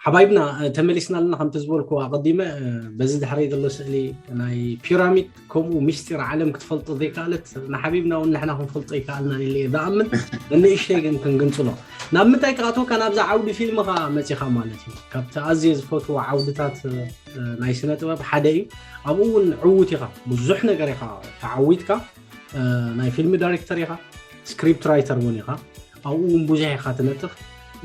ሓባይብና ተመሊስና ኣለና። ከምቲ ዝበልኩ ኣቐዲመ፣ በዚ ድሕረይ ዘሎ ስእሊ ናይ ፒራሚድ፣ ከምኡ ምስጢር ዓለም ክትፈልጦ ዘይከኣለት፣ ንሓቢብና እውን ንሕና ክንፈልጦ ይከኣልና ኢለ እየ ዝኣምን። ንእሽተይ ግን ክንግንጽሎ፣ ናብ ምንታይ ክኣትወካ፣ ናብዛ ዓውዲ ፊልምኻ መጺኻ ማለት እዩ። ካብቲ ኣዝየ ዝፈትዎ ዓውድታት ናይ ስነ ጥበብ ሓደ እዩ። ኣብኡ እውን ዕዉት ኢኻ፣ ብዙሕ ነገር ኢኻ ተዓዊትካ። ናይ ፊልም ዳይሬክተር ኢኻ፣ ስክሪፕት ራይተር እውን ኢኻ። ኣብኡ እውን ብዙሕ ኢኻ ትነጥፍ።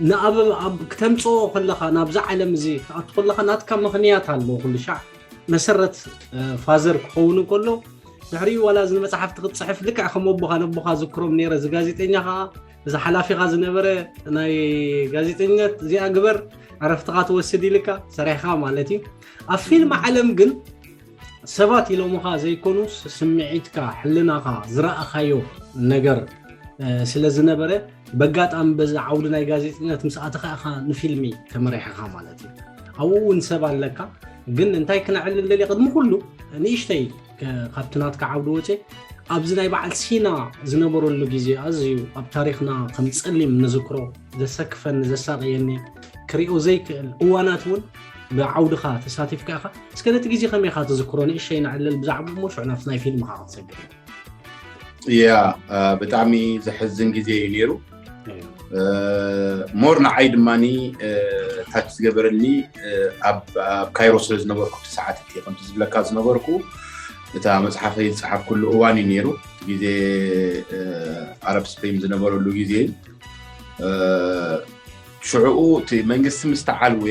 ንኣብ ኣብ ክተምፅኦ ከለኻ፣ ናብዛ ዓለም እዚ ክትኣቱ ከለኻ፣ ናትካ ምኽንያት ኣለዎ። ኩሉ ሻዕ መሰረት ፋዘር ክኸውን እንከሎ፣ ድሕሪኡ ዋላ እዚ መፅሓፍቲ ክትፅሕፍ፣ ልክዕ ከም ኣቦኻ ነቦኻ ዝክሮም ነይረ። እዚ ጋዜጠኛ ከዓ፣ እዚ ሓላፊኻ ዝነበረ ናይ ጋዜጠኝነት፣ እዚኣ ግበር፣ ዕረፍትኻ ትወስድ ኢልካ ሰሪሕኻ ማለት እዩ። ኣብ ፊልም ዓለም ግን ሰባት ኢሎምኻ ዘይኮኑስ፣ ስምዒትካ፣ ሕልናኻ፣ ዝረኣኻዮ ነገር ስለ ዝነበረ፣ በጋጣሚ በዚ ዓውዲ ናይ ጋዜጠኝነት ምስ ኣተኻ ኢኻ ንፊልሚ ተመሪሕኻ ማለት እዩ። ኣብኡ እውን ሰብ ኣለካ። ግን እንታይ ክነዕልል ደልየ፣ ቅድሚ ኩሉ ንእሽተይ፣ ከ- ካብቲ ናትካ ዓውዲ ወፀ፣ ኣብዚ ናይ በዓል ሲና ዝነበረሉ ግዜ፣ ኣዝዩ ኣብ ታሪኽና ከም ፀሊም ንዝክሮ፣ ዘሰክፈኒ፣ ዘሳቕየኒ፣ ክሪኦ ዘይክእል እዋናት እውን ብዓውድኻ ተሳቲፍካ ኢኻ። እስከ ነቲ ግዜ ከመይ ኢኻ ትዝክሮ? ንእሽተይ ንዕልል ብዛዕባ እሞ፣ ሽዑ ናብቲ ናይ ፊልምኻ ክትሰግር። ያ ብጣዕሚ ዘሕዝን ግዜ እዩ ነይሩ። ሞር ንዓይ ድማ ታች ዝገበረኒ፣ ኣብ ካይሮ ስለ ዝነበርኩ፣ ሰዓት እቲ ከምቲ ዝብለካ ዝነበርኩ፣ እታ መፅሓፈይ ዝፀሓፍኩሉ እዋን እዩ ነይሩ። ግዜ ኣረብ ስፕሪንግ ዝነበረሉ ግዜ፣ ሽዕኡ እቲ መንግስቲ ምስ ተዓልወ፣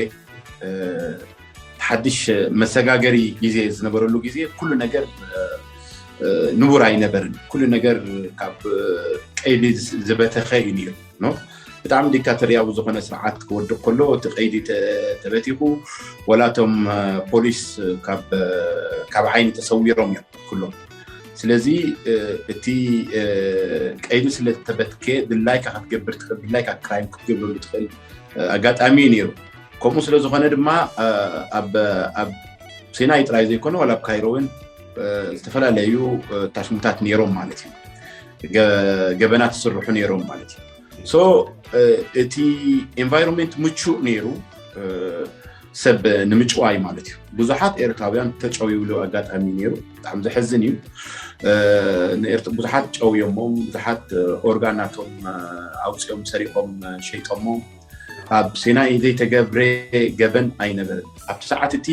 ሓድሽ መሰጋገሪ ግዜ ዝነበረሉ ግዜ፣ ኩሉ ነገር ንቡር ኣይነበርን። ኩሉ ነገር ካብ ቀይዲ ዝበተኸ እዩ ነይሩ። ብጣዕሚ ዲክታተርያዊ ዝኾነ ስርዓት ክወድቕ ከሎ፣ እቲ ቀይዲ ተበቲኹ፣ ወላቶም ፖሊስ ካብ ዓይኒ ተሰዊሮም እዮም ኩሎም። ስለዚ እቲ ቀይዲ ስለተበትከ፣ ድላይካ ክትገብር ትኽእል፣ ድላይካ ክራይም ክትገብረሉ ትኽእል ኣጋጣሚ እዩ ነይሩ። ከምኡ ስለ ዝኾነ ድማ፣ ኣብ ሲናይ ጥራይ ዘይኮነ፣ ዋላ ኣብ ካይሮ እውን ዝተፈላለዩ ታሽሙታት ነይሮም ማለት እዩ። ገበናት ዝስርሑ ነይሮም ማለት እዩ። ሶ እቲ ኤንቫይሮንመንት ምቹእ ነይሩ፣ ሰብ ንምጭዋይ ማለት እዩ። ብዙሓት ኤርትራውያን ተጨውይሉ ኣጋጣሚ ነይሩ። ብጣዕሚ ዘሕዝን እዩ። ብዙሓት ጨውዮሞም፣ ብዙሓት ኦርጋናቶም ኣውፅኦም፣ ሰሪቆም ሸይጦሞም። ኣብ ሲናይ ዘይተገብረ ገበን ኣይነበረን። ኣብቲ ሰዓት እቲ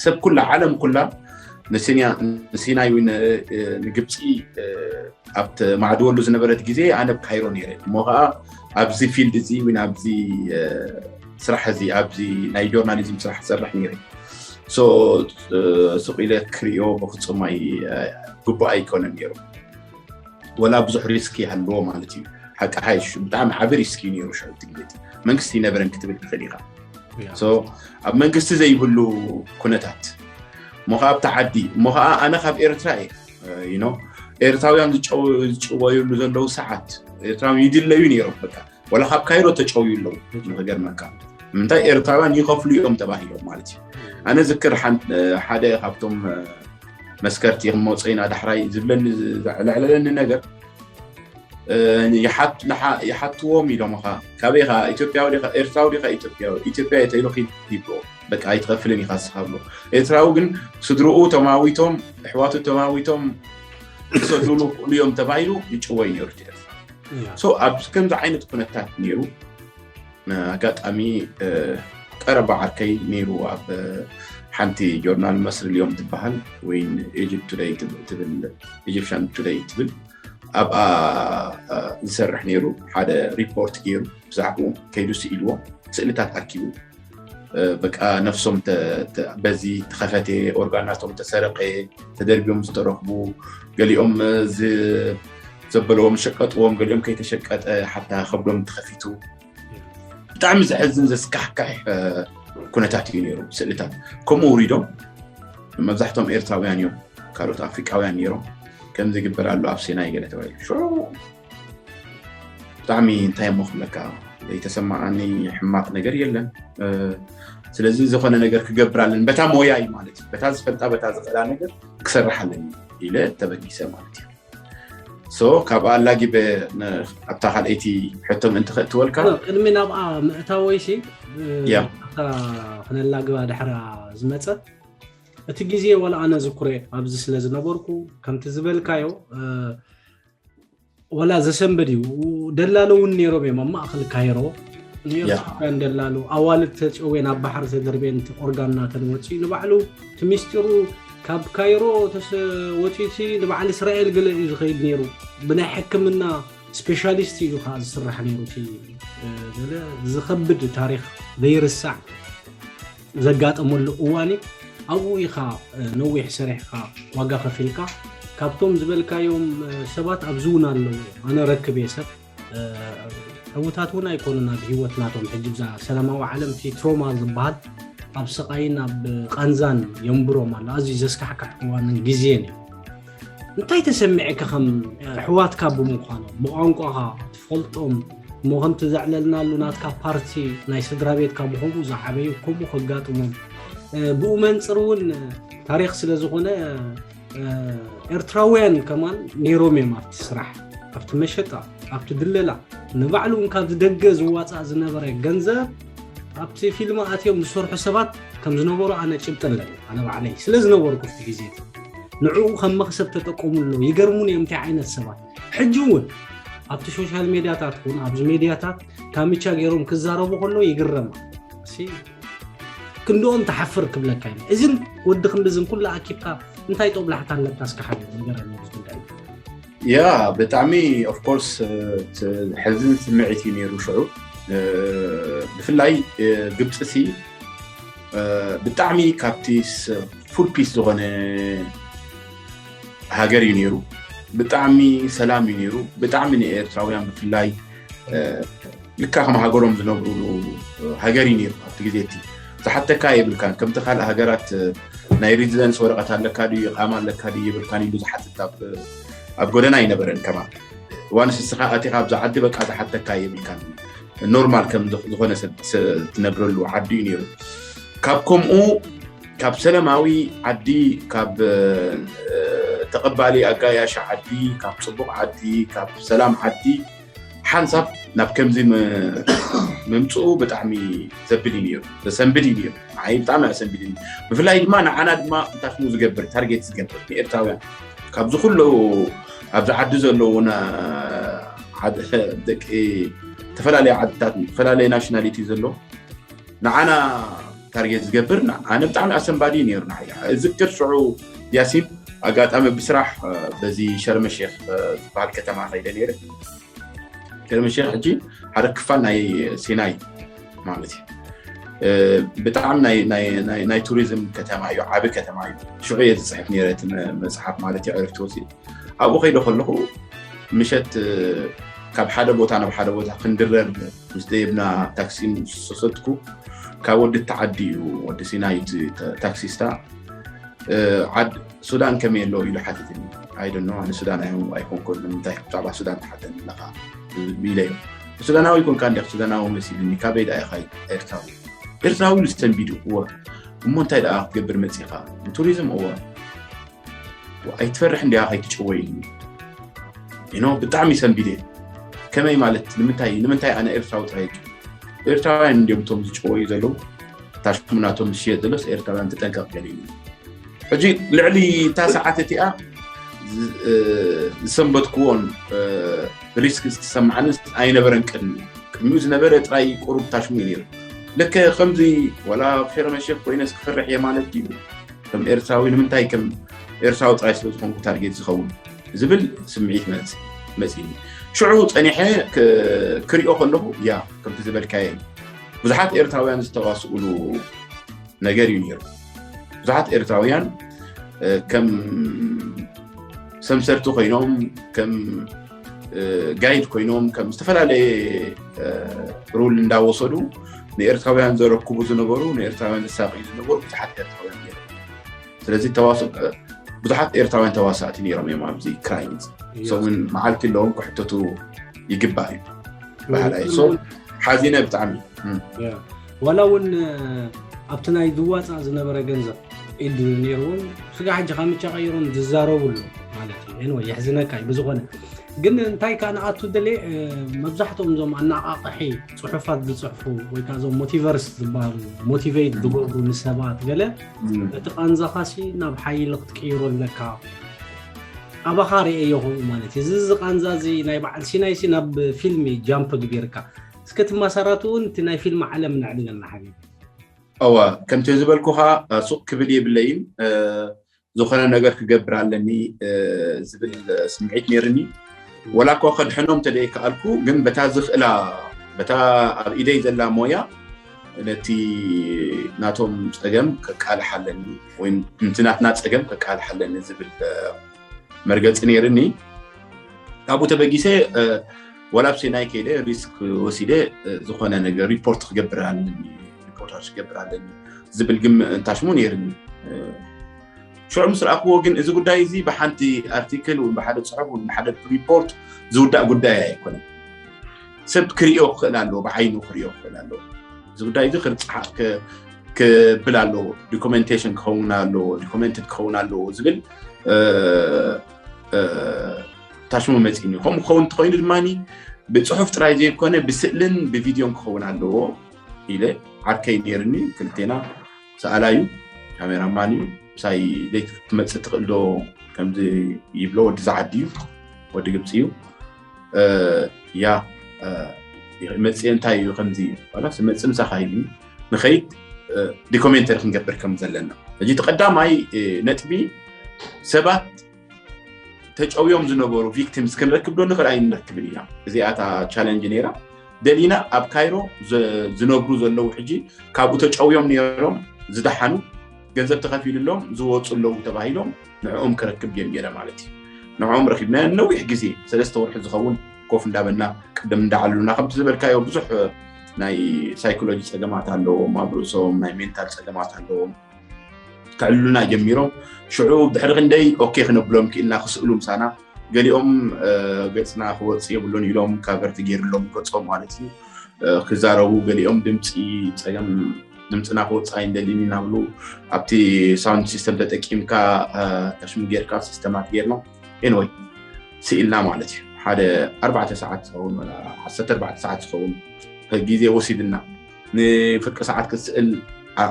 ሰብ ኩላ፣ ዓለም ኩላ ንሲናይ ወይ ንግብፂ ኣብ ተማዕድወሉ ዝነበረት ግዜ፣ ኣነ ኣብ ካይሮ ነይረ። እሞ ከዓ ኣብዚ ፊልድ እዚ ወይ ኣብዚ ስራሕ እዚ፣ ኣብዚ ናይ ጆርናሊዝም ስራሕ ዝሰርሕ ነይረ። ሶ ስቕ ኢለ ክሪኦ ብፍፁም ኣይ ግቡእ ኣይኮነን ነይሩ። ወላ ብዙሕ ሪስክ ይሃልዎ ማለት እዩ። ሓቂ ሓይሽ ብጣዕሚ ዓቢ ሪስክ እዩ ነይሩ። ሸውቲ ግዜ መንግስቲ ይነበረን ክትብል ትኽእል ኢኻ። ኣብ መንግስቲ ዘይብሉ ኩነታት፣ እሞ ከዓ ኣብቲ ዓዲ፣ እሞ ከዓ ኣነ ካብ ኤርትራ እየ። ኤርትራውያን ዝጭወዩሉ ዘለዉ ሰዓት፣ ኤርትራውያን ይድለዩ ነይሮም። በቃ፣ ወላ ካብ ካይሮ ተጨውዩ ኣለዉ። ንክገርመካ፣ ንምንታይ ኤርትራውያን ይኸፍሉ እዮም ተባሂሎም ማለት እዩ። ኣነ ዝክር፣ ሓደ ካብቶም መስከርቲ ክመፀ ኢና ዳሕራይ ዝብለኒ፣ ዘዕለዕለለኒ ነገር፣ ይሓትዎም ኢሎም፣ ኻ ካበይ ኻ? ኢትዮጵያዊ ዲኻ? ኤርትራዊ ዲኻ? ኢትዮጵያዊ። ኢትዮጵያ እየ ተይሉ ኺድ ይብሎ። በቃ ኣይትኸፍልን ኢኻ ንስኻ ብሎ። ኤርትራዊ ግን ስድርኡ ተማዊቶም፣ ኣሕዋቱ ተማዊቶም ክሰዱሉ ክእሉ እዮም ተባሂሉ ይጭወይ ነይሩ እቲ ኤርትራ። ሶ ኣብ ከምዚ ዓይነት ኩነታት ነይሩ። ኣጋጣሚ ቀረባ ዓርከይ ነይሩ ኣብ ሓንቲ ጆርናል መስሪ ልዮም ትበሃል ወይ ኢጅፕት ቱደይ ትብል፣ ኢጅፕሽያን ቱደይ ትብል፣ ኣብኣ ዝሰርሕ ነይሩ። ሓደ ሪፖርት ገይሩ ብዛዕባኡ ከይዱ ስኢልዎ፣ ስእልታት ኣኪቡ፣ በቃ ነፍሶም በዚ ተኸፈተ፣ ኦርጋናቶም ተሰረቀ፣ ተደርቢዮም ዝተረኽቡ፣ ገሊኦም ዘበለዎም ሸቀጥዎም፣ ገሊኦም ከይተሸቀጠ ሓታ ከብዶም ተኸፊቱ። ብጣዕሚ ዘሕዝን ዘስካሕካሕ ኩነታት እዩ ነይሩ። ስእልታት ከምኡ ውሪዶም፣ መብዛሕቶም ኤርትራውያን እዮም፣ ካልኦት ኣፍሪቃውያን ነይሮም። ከምዚ ይግበር ኣሎ ኣብ ሴናይ ገለ ተባሂሉ። ሽዑ ብጣዕሚ እንታይ እሞ ክብለካ፣ ዘይተሰማዓኒ ሕማቕ ነገር የለን። ስለዚ ዝኾነ ነገር ክገብር ኣለኒ፣ በታ ሞያይ ማለት እዩ፣ በታ ዝፈልጣ፣ በታ ዝኽእላ ነገር ክሰርሕ ኣለኒ ኢለ ተበጊሰ ማለት እዩ። So ካብኣ ኣላጊበ ን-፣ ኣብታ ካልኣይቲ ሕቶ ምእንቲ ከእትወልካ። ቅድሚ ናብኣ ምእታወይሲ ያ። ኣብታ ክነላግባ ድሕራ ዝመፀ እቲ ግዜ ዋላ ኣነ ዝኩረ ኣብዚ ስለ ዝነበርኩ ከምቲ ዝበልካዮ እ፣ ዋላ ዘሰንበድ እዩ። ደላሎ እውን ነይሮም እዮም ኣብ ማእኸል ካይሮ ንኤርትራውያን ደላሎ ኣዋልድ ተጨወን ኣብ ባሕሪ ተደርቤን ኦርጋን ናተን ወፂኡ ንባዕሉ እቲ ሚስጢሩ ካብ ካይሮ ተስ-፣ ወፂኡ ንባዕል እስራኤል ገለ እዩ ዝኸይድ ነይሩ። ብናይ ሕክምና ስፔሻሊስት እዩ ከዓ ዝስራሕ ነይሩ። እቲ እ፣ ገለ ዝኸብድ ታሪክ ዘይርሳዕ ዘጋጠመሉ እዋን እዩ። ኣብኡ ኢኻ እ፣ ነዊሕ ሰሪሕካ ዋጋ ከፊልካ ካብቶም ዝበልካዮም እ፣ ሰባት ኣብዚ እውን ኣለዉ። ኣነ ረክብ እየ ሰብ እ፣ ዕዉታት እውን ኣይኮኑን ኣብ ህይወት ናቶም። ሕጂ ብዛ ሰላማዊ ዓለም እቲ ትሮማ ዝበሃል ኣብ ስቓይን ኣብ ቃንዛን የንብሮም ኣሎ። ኣዝዩ ዘስካሕካሕ እዋንን ግዜን እዩ። እንታይ ተሰሚዐካ ከም ኣሕዋትካ ብምዃኖም ብቋንቋኻ ትፈልጦም እሞ ከምቲ ዘዕለልናሉ ናትካ ፓርቲ ናይ ስድራ ቤትካ ብከምኡ ዝዓበዩ ከምኡ ከጋጥሞም እ፣ ብኡ መንፅር እውን ታሪክ ስለ ዝኾነ እ፣ ኤርትራውያን ከማን ነይሮም እዮም ኣብቲ ስራሕ ኣብቲ መሸጣ ኣብቲ ድለላ ንባዕሉ እውን ካብዚ ደገ ዝዋፃእ ዝነበረ ገንዘብ ኣብቲ ፊልም ኣትዮም ዝሰርሑ ሰባት ከም ዝነበሩ ኣነ ጭብጢ ኣለኒ ኣነ ባዕለይ ስለ ዝነበርኩ ኣብቲ ግዜ እቲ ንዕኡ ከም መኽሰብ ተጠቀሙሉ ይገርሙን እዮም እንታይ ዓይነት ሰባት ሕጂ እውን ኣብቲ ሶሻል ሜድያታት ኹን ኣብዚ ሜድያታት ካምቻ ገይሮም ክዛረቡ ከሎ ይግረማ ሲ ክንድኦም ትሓፍር ክብለካ እዩ እዝን ወዲ ክንድዝን ኩሉ ኣኪብካ እንታይ ጦብላሕታ ኣለካ እስካ ሓደ ንገረኒ ኣብዚ ጉዳይ ያ ብጣዕሚ ኦፍኮርስ ሕዝን ስምዒት እዩ ነይሩ ሽዑ እ፣ ብፍላይ እ፣ ግብፂ ሲ እ፣ ብጣዕሚ ካብቲ ፉል ፒስ ዝኾነ ሃገር እዩ ነይሩ ብጣዕሚ ሰላም እዩ ነይሩ ብጣዕሚ ንኤርትራውያን ብፍላይ እ፣ ልካ ከም ሃገሮም ዝነብሩሉ ሃገር እዩ ነይሩ ኣብቲ ግዜ እቲ ዝሓተካ የብልካን ከምቲ ካልእ ሃገራት እ፣ ናይ ሪዚደንስ ወረቐት ኣለካ ድዩ ኢቃማ ኣለካ ድዩ የብልካን ኢሉ ዝሓትት ኣብ ኣብ ጎደና ኣይነበረን ከማን ዋንስ እስኻ ኣቲኻ ኣብዛ ዓዲ በቃ ዝሓተካ የብልካን ኖርማል ከም ዝኽ- ዝኾነ ሰብ ስ- ትነብረሉ ዓዲ እዩ ነይሩ ካብ ከምኡ ካብ ሰላማዊ ዓዲ ካብ እ፣ ተቐባሊ ኣጋያሽ ዓዲ ካብ ፅቡቕ ዓዲ ካብ ሰላም ዓዲ ሓንሳብ ናብ ከምዚ ም- ምምፅኡ ብጣዕሚ ዘብል እዩ ነይሩ ዘሰንብድ እዩ ነይሩ ንዓይ ብጣዕሚ ኣሰንቢድኒ ብፍላይ ድማ ንዓና ድማ እንታይ ሽሙ ዝገብር ታርጌት ዝገብር ንኤርትራውያን ካብዚ ኩሉ ኣብዚ ዓዲ ዘለዉ ና- ዓድ- ደቂ ዝተፈላለየ ዓድታት ዝተፈላለየ ናሽናሊቲ ዘሎ ንዓና ታርጌት ዝገብር ን- ኣነ ብጣዕሚ ኣሰንባዲ እዩ ነይሩ ንዓይ እዝክር ሽዑ ያሲን ኣጋጣሚ ብስራሕ እ፣ በዚ ሸርመ ሼክ እ፣ ዝበሃል ከተማ ከይደ ነይረ ሸርመ ሼክ ሕጂ ሓደ ክፋል ናይ ሲናይ ማለት እዩ እ፣ ብጣዕሚ ናይ- ናይ- ናይ- ናይ ቱሪዝም ከተማ እዩ ዓቢ ከተማ እዩ ሽዑ እየ ዝፅሕፍ ነይረ እቲ መ- መፅሓፍ ማለት እዩ ዕረፍቲ ወፂእ ኣብኡ ከይደ ከለኹ ምሸት እ፣ ካብ ሓደ ቦታ ናብ ሓደ ቦታ ክንድረር ምስ ደየብና ታክሲ ምስ ሰሰትኩ ካብ ወዲ ተዓዲ እዩ ወዲ ሲናይ እቲ ተ- ታክሲስታ እ፣ ዓድ ሱዳን ከመይ ኣሎ ኢሉ ሓቲትኒ ኣይደኖ ኣነ ሱዳን ኣይ- ኣይኮንኩን ንምንታይ ብዛዕባ ሱዳን ትሓተኒ ኣለኻ ኢለ እዩ ሱዳናዊ ኮንካ እንዲኻ ሱዳናዊ መሲልኒ ካበይ ደኣ ኢኻ ኤርትራዊ ኤርትራዊ ኢሉ ሰንቢዱ እወ እሞ እንታይ ደኣ ክትገብር መፂኻ ንቱሪዝም እወ ኣይትፈርሕ እንዲኻ ከይትጭወ ኢሉ ኢኖ ብጣዕሚ ሰንቢደ ከመይ ማለት ንምንታይ ንምንታይ ኣነ ኤርትራዊ ጥራይ ኤርትራውያን እንዲዮም እቶም ዝጭወዩ ዘለዉ ታሽሙ ናቶም ዝሽየጥ ዘሎስ ኤርትራውያን ተጠንቀቕ ገለ እዩ ሕጂ ልዕሊ እታ ሰዓት እቲኣ ዝ- እ፣ ዝሰንበትክዎን እ፣ ሪስክ ዝተሰማዓኒ ኣይነበረን ቅድሚ ቅድሚኡ ዝነበረ ጥራይ ቁሩብ ታሽሙ እዩ ነይሩ ልከ ከምዚ ወላ ፌረመሸክ ኮይነስ ክፈርሕ እየ ማለት ድዩ ከም ኤርትራዊ ንምንታይ ከም ኤርትራዊ ጥራይ ስለ ዝኾንኩ ታርጌት ዝኸውን ዝብል ስምዒት መፅ- መፂኒ ሽዑ ፀኒሐ ክ- ክሪኦ ከለኹ ያ ከምቲ ዝበልካየ ብዙሓት ኤርትራውያን ዝተዋስኡሉ ነገር እዩ ነይሩ ብዙሓት ኤርትራውያን እ፣ ከም ሰምሰርቲ ኮይኖም ከም እ፣ ጋይድ ኮይኖም ከም ዝተፈላለየ እ፣ ሩል እንዳወሰዱ ንኤርትራውያን ዘረክቡ ዝነበሩ ንኤርትራውያን ዘሳቅዩ ዝነበሩ ብዙሓት ኤርትራውያን ነይሮም ስለዚ ተዋስ- እ፣ ብዙሓት ኤርትራውያን ተዋሳእቲ ነይሮም እዮም ኣብዚ ክራይም እዚ ሰውን መዓልቲ ኣለዎም ክሕተቱ ይግባእ እዩ ባህላይ ሶ ሓዚነ ብጣዕሚ እም። ያ። ዋላ እውን እ፣ ኣብቲ ናይ ዝዋፃእ ዝነበረ ገንዘብ ኢድ ነይርዎም ስጋ ሕጂ ካምቻ ቀይሮም ዝዛረቡ ኣለዉ ማለት እዩ ኤንወ የሕዝነካ እዩ ብዝኾነ ግን እንታይ ከዓ ንኣቱ ደለ መብዛሕትኦም እዞም ኣናቃቕሒ ፅሑፋት ዝፅሕፉ ወይ ከዓ እዞም ሞቲቨርስ ዝበሃሉ ሞቲቬት ዝገብሩ ንሰባት ገለ እቲ ቃንዛኻሲ ናብ ሓይሊ ክትቅይሮ ኣለካ። ኣባኻ ርእየኹ ማለት እዩ። እዚ ቃንዛ እዚ ናይ በዓል ሲናይሲ ናብ ፊልም ጃምፕ ግቢርካ እስከ ትማሰራቱ እውን እቲ ናይ ፊልም ዓለም ነዕልለና ሓቢቢ። እወ ከምቲ ዝበልኩኻ ሱቕ ክብል የብለይን። ዝኾነ ነገር ክገብር ኣለኒ ዝብል ስምዒት ነይርኒ። ወላ እኳ ከድሕኖም ተደይከኣልኩ ግን በታ ዝኽእላ በታ ኣብ ኢደይ ዘላ ሞያ ነቲ ናቶም ፀገም ከቃልሕ ኣለኒ ወይ ነቲ ናትና ፀገም ከቃልሕ ኣለኒ ዝብል መርገፂ ነይርኒ። ካብኡ ተበጊሰ ወላ ኣብ ሴናይ ከይደ ሪስክ ወሲደ ዝኾነ ነገር ሪፖርት ክገብር ኣለኒ ሪፖርት ክገብር ኣለኒ ዝብል ግን እንታሽሙ ነይርኒ። ሽዑ ምስ ረኣኽዎ ግን እዚ ጉዳይ እዚ ብሓንቲ ኣርቲክል ወይ ብሓደ ፅሑፍ ወይ ብሓደ ሪፖርት ዝውዳእ ጉዳይ ኣይኮነን። ሰብ ክሪኦ ክኽእል ኣለዎ፣ ብዓይኑ ክሪኦ ክኽእል ኣለዎ። እዚ ጉዳይ እዚ ክርፅሓ ክብል ኣለዎ፣ ዶኩሜንቴሽን ክኸውን ኣለዎ፣ ዶኩሜንትድ ክኸውን ኣለዎ ዝብል ታሽሙ መፂኒ። ከምኡ ክኸውን እንተኮይኑ ድማ ብፅሑፍ ጥራይ ዘይኮነ ብስእልን ብቪድዮን ክኸውን ኣለዎ ኢለ ዓርከይ ነይርኒ ክልቴና ሰኣላ እዩ ካሜራማን እዩ ምሳይ ዘይትመፅእ ትኽእል ዶ ከምዚ ይብሎ ወዲ ዝዓዲ እዩ ወዲ ግብፂ እዩ ያ መፅእ እንታይ እዩ ከምዚ እዩ ዋላ ስመፅእ ምሳኻ ኢሉ ንኸይድ ዲኮሜንተሪ ክንገብር ከም ዘለና እዚ ተቐዳማይ ነጥቢ ሰባት ተጨውዮም ዝነበሩ ቪክቲምስ ክንረክብ ዶ ንኽእል ኣይንረክብን ኢና እዚኣታ ቻለንጅ ነይራ ደሊና ኣብ ካይሮ ዝነብሩ ዘለዉ ሕጂ ካብኡ ተጨውዮም ነይሮም ዝደሓኑ ገንዘብ ተኸፊሉሎም ዝወፁ ኣለዉ ተባሂሎም ንዕኦም ክረክብ ጀሚረ ማለት እዩ ንዕኦም ረኪብናዮ ነዊሕ ግዜ ሰለስተ ወርሒ ዝኸውን ኮፍ እንዳበልና ቅድም እንዳዓሉና ከምቲ ዝበልካዮ ብዙሕ ናይ ሳይኮሎጂ ፀገማት ኣለዎም ኣብ ርእሶም ናይ ሜንታል ፀገማት ኣለዎም ከዕልሉና ጀሚሮም ሽዑ ድሕሪ ክንደይ ኦኬ ክነብሎም ክኢልና ክስእሉ ምሳና ገሊኦም ገፅና ክወፅ የብሉን ኢሎም ካቨርቲ ገይርሎም ገፆም ማለት እዩ ክዛረቡ ገሊኦም ድምፂ ፀገም ድምፅና ክወፅእ ኣይንደልን እናብሉ ኣብቲ ሳውንድ ሲስተም ተጠቂምካ ታሽሙ ጌርካ ሲስተማት ጌርና ኤንወይ ስኢልና ማለት እዩ ሓደ ኣርባዕተ ሰዓት ዝኸውን ዓሰርተ ኣርባዕተ ሰዓት ዝኸውን ግዜ ወሲድና ንፍርቂ ሰዓት ክትስእል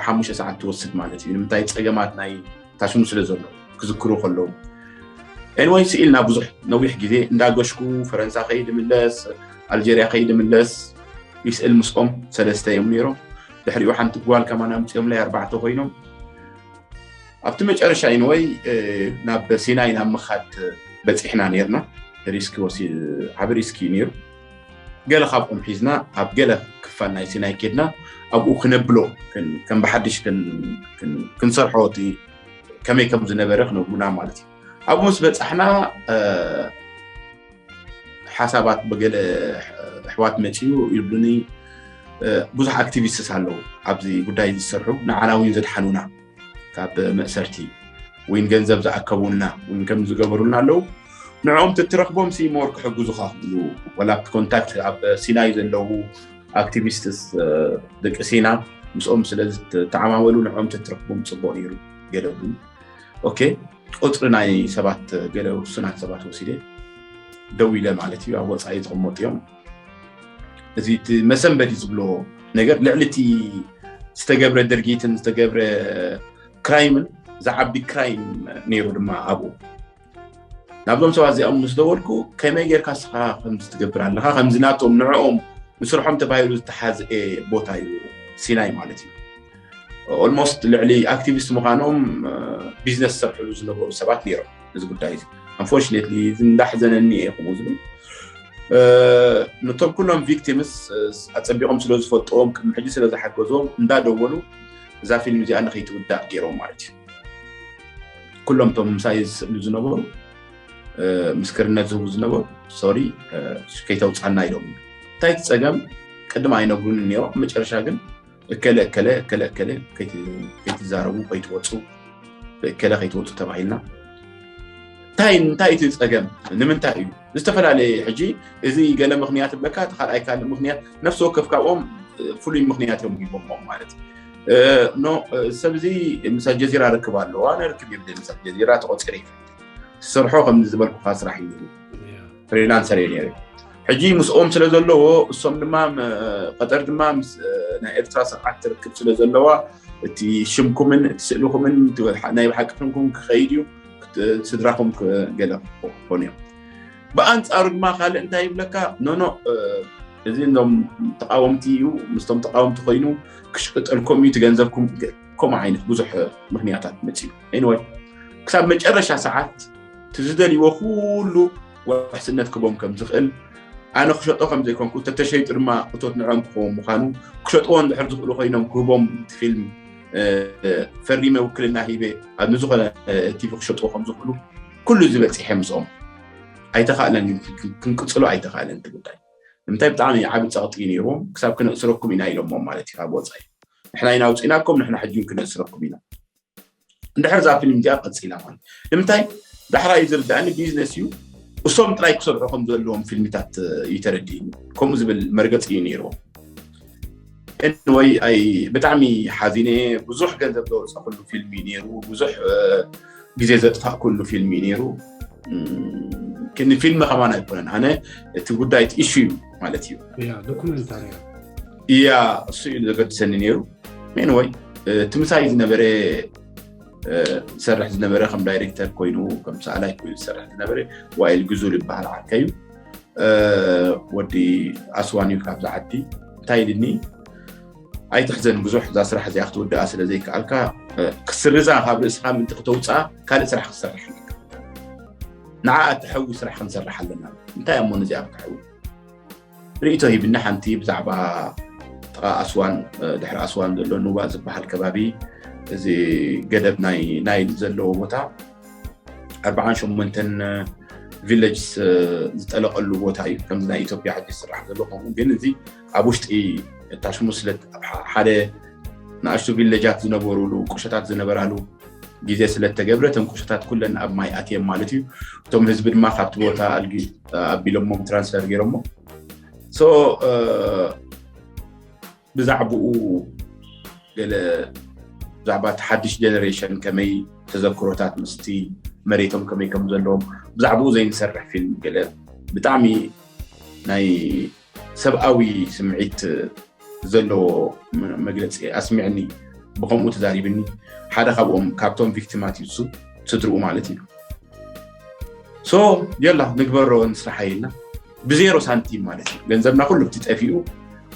ሓሙሽተ ሰዓት ትወስድ ማለት እዩ ንምንታይ ፀገማት ናይ ታሽሙ ስለ ዘሎ ክዝክሩ ከለዉ ኤንወይ ስኢልና ብዙሕ ነዊሕ ግዜ እንዳገሽኩ ፈረንሳ ከይድ ምለስ ኣልጀርያ ከይድ ምለስ ይስእል ምስኦም ሰለስተ እዮም ነይሮም ድሕሪኡ ሓንቲ ጓል ከማን ኣምፅኦም ላይ ኣርባዕተ ኮይኖም ኣብቲ መጨረሻ ኢንወይ ናብ ሲናይ ናብ ምኻድ በፂሕና ነርና ሪስክ ዓብ ሪስክ እዩ ነይሩ ገለ ካብኦም ሒዝና ኣብ ገለ ክፋል ናይ ሲናይ ኬድና ኣብኡ ክነብሎ ከም ብሓድሽ ክንሰርሖ ከመይ ከም ዝነበረ ክነብሩና ማለት እዩ ኣብኡ ምስ በፃሕና ሓሳባት ብገለ ኣሕዋት መፅኡ ይብሉኒ ብዙሕ ኣክቲቪስትስ ኣለዉ ኣብዚ ጉዳይ ዝሰርሑ ንዓና እውን ዘድሓኑና ካብ መእሰርቲ ወይን ገንዘብ ዝኣከቡልና ወይን ከም ዝገበሩልና ኣለዉ ንዕኦም ትትረክቦም ሲሞር ክሕግዙካ ክብሉ ወላ ኮንታክት ኣብ ሲናይ ዘለዉ ኣክቲቪስትስ ደቂ ሲና ምስኦም ስለ ዝተዓማመሉ ንዕኦም ትትረክቦም ፅቡቅ ነይሩ ገለቡ ኦኬ ቁፅሪ ናይ ሰባት ገለ ውሱናት ሰባት ወሲደ ደው ኢለ ማለት እዩ ኣብ ወፃኢ ዝቕመጡ እዮም እዚ እቲ መሰንበዲ ዝብሎ ነገር ልዕሊ እቲ ዝተገብረ ድርጊትን ዝተገብረ ክራይምን ዝዓቢ ክራይም ነይሩ ድማ ኣብኡ ናብዞም ሰባት እዚኦም ምስ ደወልኩ ከመይ ጌርካ ስኻ ከምዚ ትገብር ኣለኻ ከምዚ ናቶም ንዕኦም ንስርሖም ተባሂሉ ዝተሓዝኤ ቦታ እዩ ሲናይ ማለት እዩ ኦልሞስት ልዕሊ ኣክቲቪስት ምዃኖም ቢዝነስ ዝሰርሕሉ ዝነበሩ ሰባት ነይሮም እዚ ጉዳይ እዚ ኣንፎርችኔትሊ እዚ እንዳሕዘነኒ እየ ከምኡ ዝብል ነቶም ኩሎም ቪክቲምስ ኣፀቢቖም ስለ ዝፈልጥዎም ቅድሚ ሕጂ ስለ ዝሓገዝዎም እንዳደወሉ እዛ ፊልም እዚኣ ንኸይትውዳእ ገይሮም ማለት እዩ ኩሎም እቶም ምሳይ ዝስእሉ ዝነበሩ ምስክርነት ዝህቡ ዝነበሩ ሶሪ ከይተውፃና ኢሎም እንታይ እቲ ፀገም ቅድም ኣይነግሩን ነይሮም መጨረሻ ግን እከለ እከለ እከለ እከለ ከይትዛረቡ ከይትወፁ ብእከለ ከይትወፁ ተባሂልና እንታይ እንታይ እቲ ፀገም ንምንታይ እዩ ዝተፈላለየ ሕጂ እዚ ገለ ምክንያት ብለካ እቲ ካልኣይ ካልእ ምክንያት ነፍሲ ወከፍ ካብኦም ፍሉይ ምክንያት እዮም ሂቦሞም ማለት ኖ ሰብ እዚ ምስ ኣልጀዚራ ርክብ ኣለዎ ኣነ ርክብ የብለ ምስ ኣልጀዚራ ተቆፂረ ይፈልጥ ዝሰርሖ ከም ዝበልኩካ ስራሕ እዩ ፍሪላንሰር እየ ነይረ። ሕጂ ምስኦም ስለ ዘለዎ እሶም ድማ ቀጠር ድማ ምስ ናይ ኤርትራ ስርዓት ትርክብ ስለ ዘለዋ እቲ ሽምኩምን እቲ ስእልኹምን ናይ ብሓቂ ሽምኩም ክኸይድ እዩ፣ ስድራኹም ገለ ክኾኑ እዮም። ብኣንፃሩ ድማ ካልእ እንታይ ይብለካ? ኖኖ፣ እዚ እንዶም ተቃወምቲ እዩ፣ ምስቶም ተቃወምቲ ኮይኑ ክሽቅጠልኩም እዩ፣ ትገንዘብኩም። ከምኡ ዓይነት ብዙሕ ምክንያታት መፅዩ። Anyway፣ ክሳብ መጨረሻ ሰዓት እቲ ዝደልይዎ ኩሉ ውሕስነት ክቦም ከም ዝኽእል፣ ኣነ ክሸጦ ከም ዘይኮንኩ፣ ተተሸይጡ ድማ እቶት ንዕኦም ክኸውን ምዃኑ፣ ክሸጥዎ እንድሕር ዝኽእሉ ኮይኖም ክህቦም እቲ ፊልም ፈሪመ ውክልና ሂበ ኣብ ንዝኾነ ቲቪ ክሸጥዎ ከም ዝኽእሉ ኩሉ ዝበፂሐ ምስኦም ኣይተኻእለን፣ ክንቅፅሎ ኣይተኻእለን እቲ ጉዳይ። ንምንታይ? ብጣዕሚ ዓቢ ፀቕጢ እዩ ነይርዎም። ክሳብ ክነእስረኩም ኢና ኢሎሞም ማለት እዩ ካብ ወፃኢ። ንሕና ኢና ኣውፂእናኩም፣ ንሕና ሕጂ እውን ክነእስረኩም ኢና። እንድሕር እዛ ፊልም እዚኣ ቀፂላ ማለት ንምንታይ ዳሕራይ ዝርዳእኒ ቢዝነስ እዩ። እሶም ጥራይ ክሰርሑ ከም ዘለዎም ፊልምታት እዩ ተረዲእኒ። ከምኡ ዝብል መርገፂ እዩ ነይርዎም። Anyway፣ ኣይ ብጣዕሚ ሓዚነ። ብዙሕ ገንዘብ ዘወፀኹሉ ፊልም እዩ ነይሩ። ብዙሕ ግዜ ዘጥፋእኩሉ ፊልም እዩ ነይሩ። ንፊልም ከማን ኣይኮነን፣ ኣነ እቲ ጉዳይ እቲ ኢሹ እዩ ማለት እዩ። ያ ዶኩመንታሪ እያ፣ እሱ እዩ ዘገድሰኒ ነይሩ። Anyway፣ እቲ ምሳይ ዝነበረ ዝሰርሕ ዝነበረ ከም ዳይሬክተር ኮይኑ ከም ሰኣላይ ኮይኑ ዝሰርሕ ዝነበረ ዋይል ግዙል ይበሃል፣ ዓርከይ እዩ። ወዲ ኣስዋን እዩ ካብዛ ዓዲ። እንታይ ኢልኒ፣ ኣይትሕዘን፣ ብዙሕ እዛ ስራሕ እዚኣ ክትውድኣ ስለ ዘይከኣልካ፣ ክስርዛ ካብ ርእስኻ ምእንቲ ክተውፅኣ ካልእ ስራሕ ክትሰርሕ ኣለካ። ንዓ እትሐዊ ስራሕ ክንሰርሕ ኣለና። እንታይ እሞ ነዚኣ ክትሐዊ ርእይቶ ሂብኒ። ሓንቲ ብዛዕባ ጥቓ ኣስዋን፣ ድሕሪ ኣስዋን ዘሎ ኑባ ዝበሃል ከባቢ፣ እዚ ገደብ ናይ ናይል ዘለዎ ቦታ ኣርባዓን ሸሞንተን ቪሌጅስ ዝጠለቐሉ ቦታ እዩ። ከምዚ ናይ ኢትዮጵያ ሕጂ ዝስራሕ ዘሎ ከምኡ ግን እዚ ኣብ ውሽጢ ታሽሙ ስለ ሓደ ንኣሽቱ ቪሌጃት ዝነበሩሉ ቁሸታት ዝነበራሉ ግዜ ስለ እተገብረ እተን ቁሸታት ኩለን ኣብ ማይ ኣትየን ማለት እዩ። እቶም ህዝቢ ድማ ካብቲ ቦታ ኣቢሎሞም ትራንስፈር ገይሮሞ። So ብዛዕባኡ ገለ ብዛዕባ እቲ ሓድሽ ጀነሬሽን ከመይ ተዘክሮታት ምስቲ መሬቶም ከመይ ከም ዘለዎም ብዛዕባኡ ዘይንሰርሕ ፊልም ገለ ብጣዕሚ ናይ ሰብኣዊ ስምዒት ዘለዎ መግለፂ ኣስሚዕኒ። ብከምኡ ተዛሪብኒ። ሓደ ካብኦም ካብቶም ቪክቲማት እዩ እሱ፣ ስድርኡ ማለት እዩ። So የላ ንግበሮ ንስራሕ ኢልና ብዜሮ ሳንቲም ማለት እዩ። ገንዘብና ኩሉ እቲ ጠፊኡ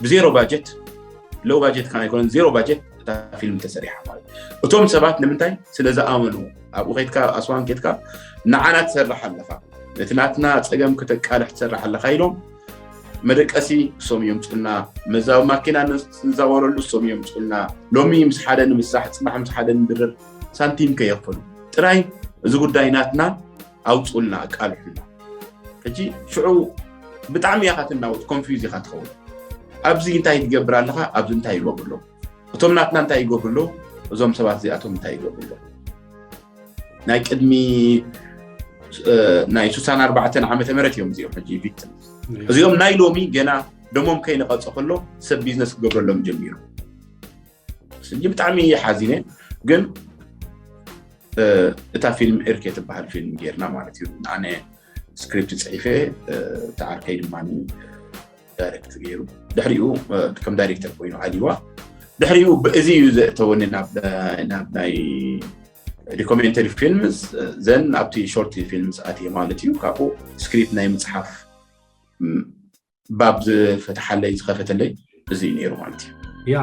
ብዜሮ ባጀት፣ ሎው ባጀት ከ ኣይኮነን፣ ዜሮ ባጀት እታ ፊልም ተሰሪሓ ማለት እዩ። እቶም ሰባት ንምንታይ ስለ ዝኣመኑ ኣብኡ ከድካ ኣስዋን ከድካ ንዓና ትሰርሕ ኣለኻ፣ ነቲ ናትና ፀገም ክተቃልሕ ትሰርሕ ኣለኻ ኢሎም መደቀሲ እሶም እዮም ፅና፣ መዛዊ ማኪና ንዛወረሉ እሶም እዮም ፅና። ሎሚ ምስ ሓደ ንምሳሕ ፅባሕ ምስ ሓደ ንድርር ሳንቲም ከየኽፈሉ ጥራይ እዚ ጉዳይ ናትና ኣውፅኡልና ኣቃልሑልና። ሕጂ ሽዑ ብጣዕሚ ኢኻ ትናወጥ፣ ኮንፊውዝ ኢኻ ትኸውን። ኣብዚ እንታይ ትገብር ኣለኻ፣ ኣብዚ እንታይ ይገብሩ ኣለዉ፣ እቶም ናትና እንታይ ይገብሩ ኣለዉ፣ እዞም ሰባት እዚኣቶም እንታይ ይገብሩ ኣለዉ። ናይ ቅድሚ ናይ ሱሳን ኣርባዕተን ዓመተ ምህረት እዮም እዚኦም ሕጂ ቪክቲም። እዚኦም ናይ ሎሚ ገና ደሞም ከይነቐፀ ከሎ ሰብ ቢዝነስ ክገብረሎም ጀሚሩ። ሕጂ ብጣዕሚ ሓዚነ ግን እታ ፊልም ኤርኬ ትበሃል ፊልም ጌርና ማለት እዩ። ኣነ ስክሪፕት ፅሒፈ፣ እቲ ዓርከይ ድማ ዳይሬክት ገይሩ፣ ድሕሪኡ ከም ዳይሬክተር ኮይኑ ኣልዋ። ድሕሪኡ ብእዚ እዩ ዘእተወኒ ናብ ናይ ዶኩሜንተሪ ፊልምስ ዘን ኣብቲ ሾርት ፊልምስ ኣትየ ማለት እዩ። ካብኡ ስክሪፕት ናይ ምፅሓፍ ባብ ዝፈትሓለይ ዝኸፈተለይ እዚ እዩ ነይሩ ማለት እዩ። ያ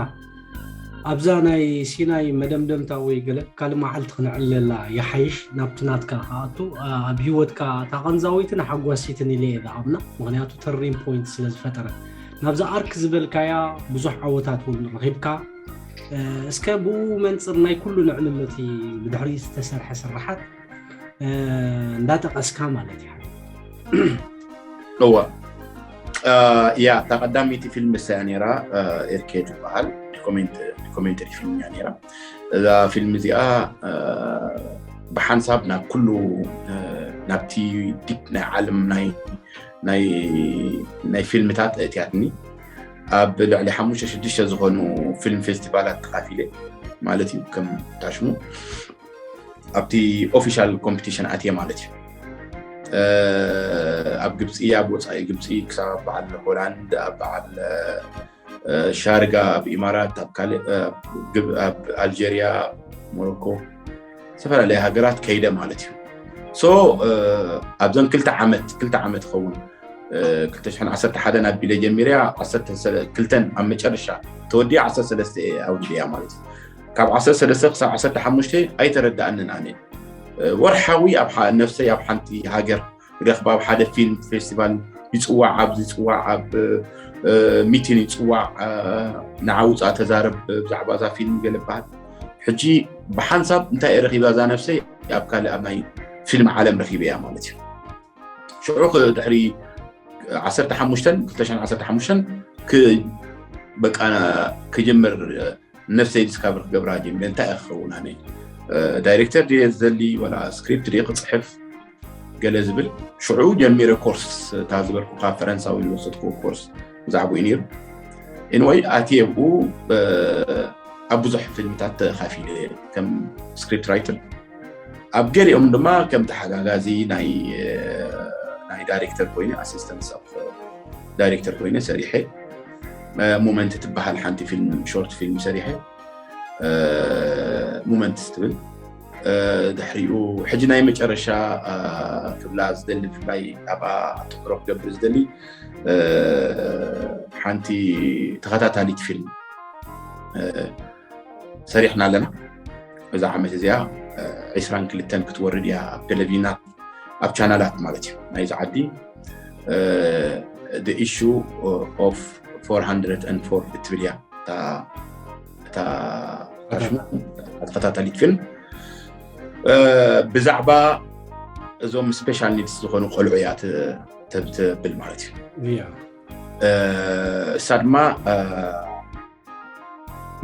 ኣብዛ ናይ ሲናይ መደምደምታ ወይ ገለ ካልእ መዓልቲ ክንዕለላ ይሓይሽ ናብቲ ናትካ ክኣቱ ኣብ ህይወትካ እታ ቀንዛዊትን ሓጓሲትን ኢለ እየ ዝኣምና። ምክንያቱ ተሪን ፖይንት ስለ ዝፈጠረ ናብዛ ኣርክ ዝበልካያ ብዙሕ ዓወታት እውን ረኺብካ። እስከ ብኡ መንፅር ናይ ኩሉ ንዕልሎቲ ብድሕሪኡ ዝተሰርሐ ስራሓት እንዳጠቀስካ ማለት እዩ። እዋ እያ እታ ቀዳመይቲ ፊልም እሳ እያ ነይራ። ኤርኬ ትበሃል ዶኩሜንተሪ ፊልም እያ ነይራ። እዛ ፊልም እዚኣ ብሓንሳብ ናብ ኩሉ ናብቲ ዲፕ ናይ ዓለም ናይ ፊልምታት እትያትኒ ኣብ ልዕሊ ሓሙሽተ ሽዱሽተ ዝኾኑ ፊልም ፌስቲቫላት ተኻፊለ ማለት እዩ። ከም ታሽሙ ኣብቲ ኦፊሻል ኮምፒቲሽን ኣትየ ማለት እዩ። ካብ ግብፂ፣ ኣብ ወፃኢ ግብፂ ክሳብ በዓል ሆላንድ፣ ኣብ በዓል ሻርጋ፣ ኣብ ኢማራት፣ ኣብ ካልእ ኣብ ኣልጀርያ፣ ሞሮኮ፣ ዝተፈላለያ ሃገራት ከይደ ማለት እዩ። ሶ ኣብዘን ክልተ ዓመት ክልተ ዓመት ይኸውን፣ ክልተ ሽሕን ዓሰርተ ሓደን ኣቢለ ጀሚርያ፣ ዓሰርተ ክልተን ኣብ መጨረሻ ተወዲኣ ዓሰርተ ሰለስተ ኣውዲያ ማለት እዩ። ካብ ዓሰርተ ሰለስተ ክሳብ ዓሰርተ ሓሙሽተ ኣይተረዳኣንን ኣነ። ወርሓዊ ኣብ ነፍሰይ ኣብ ሓንቲ ሃገር ረኽባ ኣብ ሓደ ፊልም ፌስቲቫል ይፅዋዕ፣ ኣብዚ ይፅዋዕ፣ ኣብ ሚቲን ይፅዋዕ፣ ንዓውፃ ተዛረብ ብዛዕባ እዛ ፊልም ገለ በሃል። ሕጂ ብሓንሳብ እንታይ እየ ረኺባ እዛ ነፍሰይ ኣብ ካልእ ኣብ ናይ ፊልም ዓለም ረኺበ እያ ማለት እዩ። ሽዑ ድሕሪ ዓሰርተ ሓሙሽተ ክልተ ሽሕን ዓሰርተ ሓሙሽተ በቃ ክጅምር ነፍሰይ ዲስካቨር ክገብራ ጀሚረ። እንታይ እየ ክኸውን ኣነ? ዳይሬክተር ድየ ዝደሊ ወላ ስክሪፕት ድየ ክፅሕፍ ገለ ዝብል። ሽዑ ጀሚረ ኮርስ፣ እታ ዝበልኩካ ፈረንሳዊ ዝወሰድኩዎ ኮርስ ብዛዕባኡ እዩ ነይሩ። ኤንወይ ኣትየ ኣብኡ ኣብ ብዙሕ ፊልምታት ተኻፊለ ከም ስክሪፕት ራይተር፣ ኣብ ገሊኦም ድማ ከም ተሓጋጋዚ ናይ ዳይሬክተር ኮይነ፣ ኣሲስተንት ዳይሬክተር ኮይነ ሰሪሐ። ሞመንት ትበሃል ሓንቲ ፊልም፣ ሾርት ፊልም ሰሪሐ፣ ሞመንትስ ትብል። ድሕሪኡ ሕጂ ናይ መጨረሻ ክብላ ዝደሊ፣ ብፍላይ ኣብኣ ኣተኩሮ ክገብር ዝደሊ ሓንቲ ተኸታታሊት ፊልም ሰሪሕና ኣለና። እዛ ዓመት እዚኣ ዕስራን ክልተን ክትወርድ እያ ኣብ ቴሌቪዥናት፣ ኣብ ቻናላት ማለት እዩ ናይዚ ዓዲ። The Issue of ፎር ሃንድረድ ኤንድ ፎር እትብል እያ እታ ሽሙ፣ ተኸታታሊት ፊልም። ብዛዕባ እዞም ስፔሻል ኒድስ ዝኾኑ ቆልዑ እያ ተብል ማለት እዩ። እሳ ድማ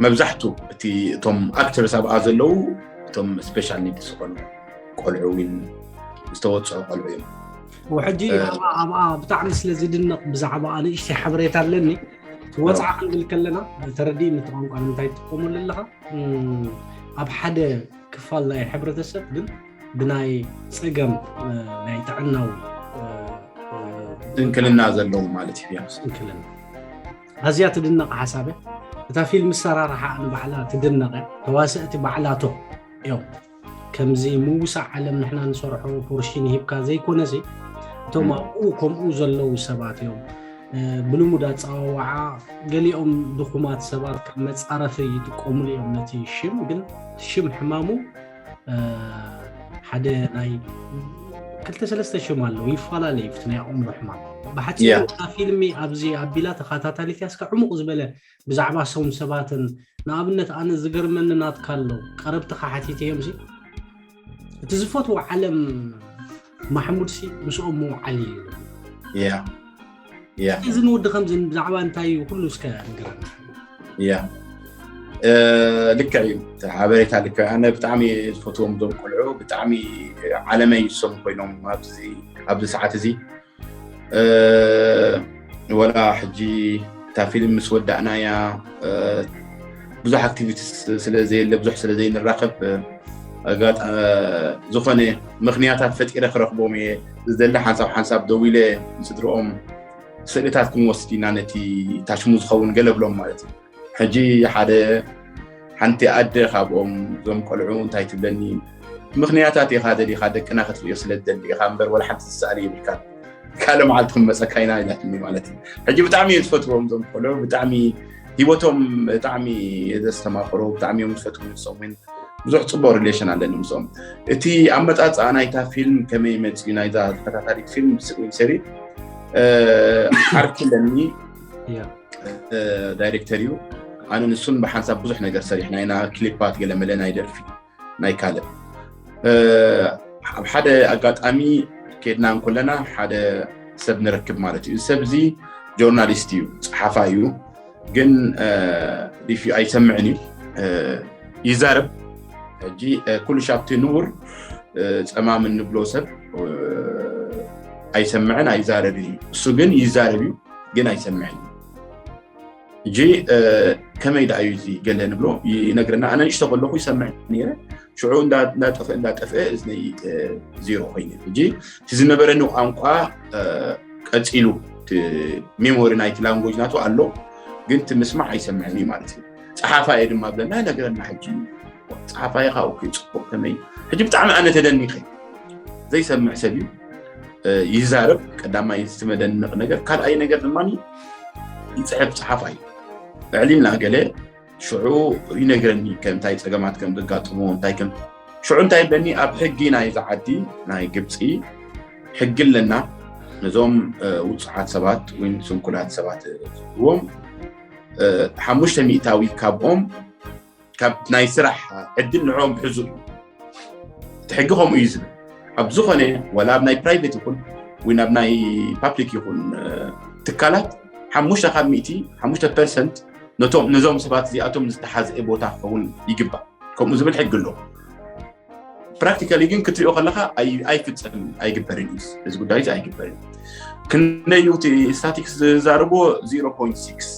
መብዛሕቱ እቲ እቶም ኣክተርስ ኣብኣ ዘለዉ እቶም ስፔሻል ኒድስ ዝኾኑ ቆልዑ እውን ዝተወፅዑ ቆልዑ እዮም። ሕጂ ኣብኣ ብጣዕሚ ስለ ዝድነቕ ብዛዕባ ንእሽተይ ሓበሬታ ኣለኒ። ወፃ ክንብል ከለና ተረዲእኒ እቲ ቋንቋ ንምንታይ ትጥቀመሉ ኣለኻ። ኣብ ሓደ ክፋል ናይ ሕብረተሰብ ግን ብናይ ፀገም ናይ ጥዕናዊ ስንክልና ዘለዉ ማለት እዩ። ስንክልና ኣዝያ ትድነቕ ሓሳብ እያ። እታ ፊልም ኣሰራርሓ ንባዕላ ትድነቕ እያ። ተዋሰእቲ ባዕላቶም እዮም። ከምዚ ምውሳእ ዓለም ንሕና ንሰርሖ ፖርሽን ሂብካ ዘይኮነሲ እቶም ኣብኡ ከምኡ ዘለዉ ሰባት እዮም። ብልሙድ ኣፀዋውዓ ገሊኦም ድኹማት ሰባት ከም መፃረፊ ይጥቀሙሉ እዮም ነቲ ሽም። ግን ሽም ሕማሙ ሓደ ናይ ክልተ ሰለስተ ሽም ኣለዉ ይፈላለዩ ብቲ ናይ ኣእምሮ ሕማም። ብሓፂሩ እታ ፊልሚ ኣብዚ ኣቢላ ተኸታታሊት እያ። እስከ ዕሙቕ ዝበለ ብዛዕባ ሶም ሰባትን ንኣብነት ኣነ ዝገርመኒ ናትካ ኣሎ ቀረብትኻ ሓቲተ እዮም ሲ እቲ ዝፈትዎ ዓለም ማሕሙድ ሲ ምስኦም ምውዓል እዩ። ያ ያ እዚ ንወዲ ከምዚ ብዛዕባ እንታይ እዩ ኩሉ እስከ ንገረና። ያ ልክዕ እዩ። ሓበሬታ ልክዕ። ኣነ ብጣዕሚ ዝፈትዎም ዞም ቆልዑ ብጣዕሚ ዓለመይ ይሶም ኮይኖም ኣብዚ ኣብዚ ሰዓት እዚ ወላ ሕጂ እታ ፊልም ምስ ወዳእናያ ብዙሕ ኣክቲቪቲስ ስለ ዘየለ ብዙሕ ስለ ዘይንራኸብ ኣጋጣ ዝኾነ ምኽንያታት ፈጢረ ክረኽቦም እየ ዝደሊ። ሓንሳብ ሓንሳብ ደዊለ ንስድርኦም ስእልታት ክንወስድ ኢና ነቲ ታሽሙ ዝኸውን ገለ ብሎም ማለት እዩ። ሕጂ ሓደ ሓንቲ ኣደ ካብኦም እዞም ቆልዑ እንታይ ትብለኒ ምኽንያታት ኢኻ ደሊኻ ደቅና ክትርእዮ ስለ ትደሊ ኢኻ እምበር ወላ ሓንቲ ዝሰኣል ይብልካ ካልእ መዓልቲ ክንመፀካ ኢና ኢላትኒ ማለት እዩ። ሕጂ ብጣዕሚ እየ ዝፈትዎም እዞም ቆልዑ ብጣዕሚ ሂወቶም ብጣዕሚ እየ ዘስተማቅሮ ብጣዕሚ እዮም ዝፈትዉ ንሶም እውን ብዙሕ ፅቡቅ ሪሌሽን ኣለኒ ምስኦም። እቲ ኣመፃፅኣ ናይታ ፊልም ከመይ መፅዩ ናይዛ ተኸታታሊት ፊልም ስእዊ ሰሪ ዓርኪ ኣለኒ ዳይሬክተር እዩ። ኣነ ንሱን ብሓንሳብ ብዙሕ ነገር ሰሪሕና ኢና። ክሊፓት ገለመለ ናይ ደርፊ ናይ ካልእ ኣብ ሓደ ኣጋጣሚ ከድና እንኮለና ሓደ ሰብ ንረክብ ማለት እዩ። ሰብ እዚ ጆርናሊስት እዩ፣ ፀሓፋ እዩ። ግን ዲፊ ኣይሰምዕን እዩ ይዛረብ። ሕጂ ኩሉ ሻብቲ ንቡር ፀማም እንብሎ ሰብ ኣይሰምዕን ኣይዛረብን እዩ። እሱ ግን ይዛረብ እዩ ግን ኣይሰምዕን እዩ። ሕጂ ከመይ ደኣ እዩ እዚ ገለ ንብሎ ይነግረና። ኣነ ንእሽቶ ከለኹ ይሰምዕ ነይረ። ሽዑ እንዳጠፍአ እንዳጠፍአ እዝነይ ዜሮ ኮይኑ፣ ሕጂ እቲ ዝነበረኒ ቋንቋ ቀፂሉ፣ ሜሞሪ ናይቲ ላንጎጅ ናቱ ኣሎ፣ ግን እቲ ምስማዕ ኣይሰምዕን እዩ ማለት እዩ። ፀሓፋ እየ ድማ ብለና ይነግረና። ሕጂ ፀሓፋ ኢኻ፣ ኦኬ፣ ፅቡቕ፣ ከመይ? ሕጂ ብጣዕሚ ኣነ ተደኒኸ። ዘይሰምዕ ሰብ እዩ ይዛረብ። ቀዳማይ እቲ መደነቕ ነገር። ካልኣይ ነገር ድማ ይፅሕፍ፣ ፀሓፋይ። ኣዕሊልና ገለ ሽዑ ይነግረኒ ከምታይ ፀገማት ከም ዘጋጥሞ፣ እንታይ ከም ሽዑ እንታይ ይብለኒ፣ ኣብ ሕጊ ናይ ዝዓዲ ናይ ግብፂ ሕጊ ኣለና። ነዞም ውፁዓት ሰባት ወይ ስንኩላት ሰባት ዝብልዎም ሓሙሽተ ሚእታዊ ካብኦም ካብ ናይ ስራሕ ዕድል ንዕኦም ሕዙ እዩ። እቲ ሕጊ ከምኡ እዩ ዝብል። ኣብ ዝኾነ ወላ ኣብ ናይ ፕራይቬት ይኹን ወይ ናብ ናይ ፓብሊክ ይኹን ትካላት ሓሙሽተ ካብ ሚእቲ፣ ሓሙሽተ ፐርሰንት ነቶም ነዞም ሰባት እዚኣቶም ዝተሓዝአ ቦታ ክኸውን ይግባእ። ከምኡ ዝብል ሕጊ ኣሎ። ፕራክቲካሊ ግን ክትሪኦ ከለካ ኣይፍፀምን፣ ኣይግበርን እዩ። እዚ ጉዳይ እዚ ኣይግበርን። ክንደይ እዩ እቲ ስታቲክስ ዝዛረብዎ? ዜሮ ፖይንት ሲክስ፣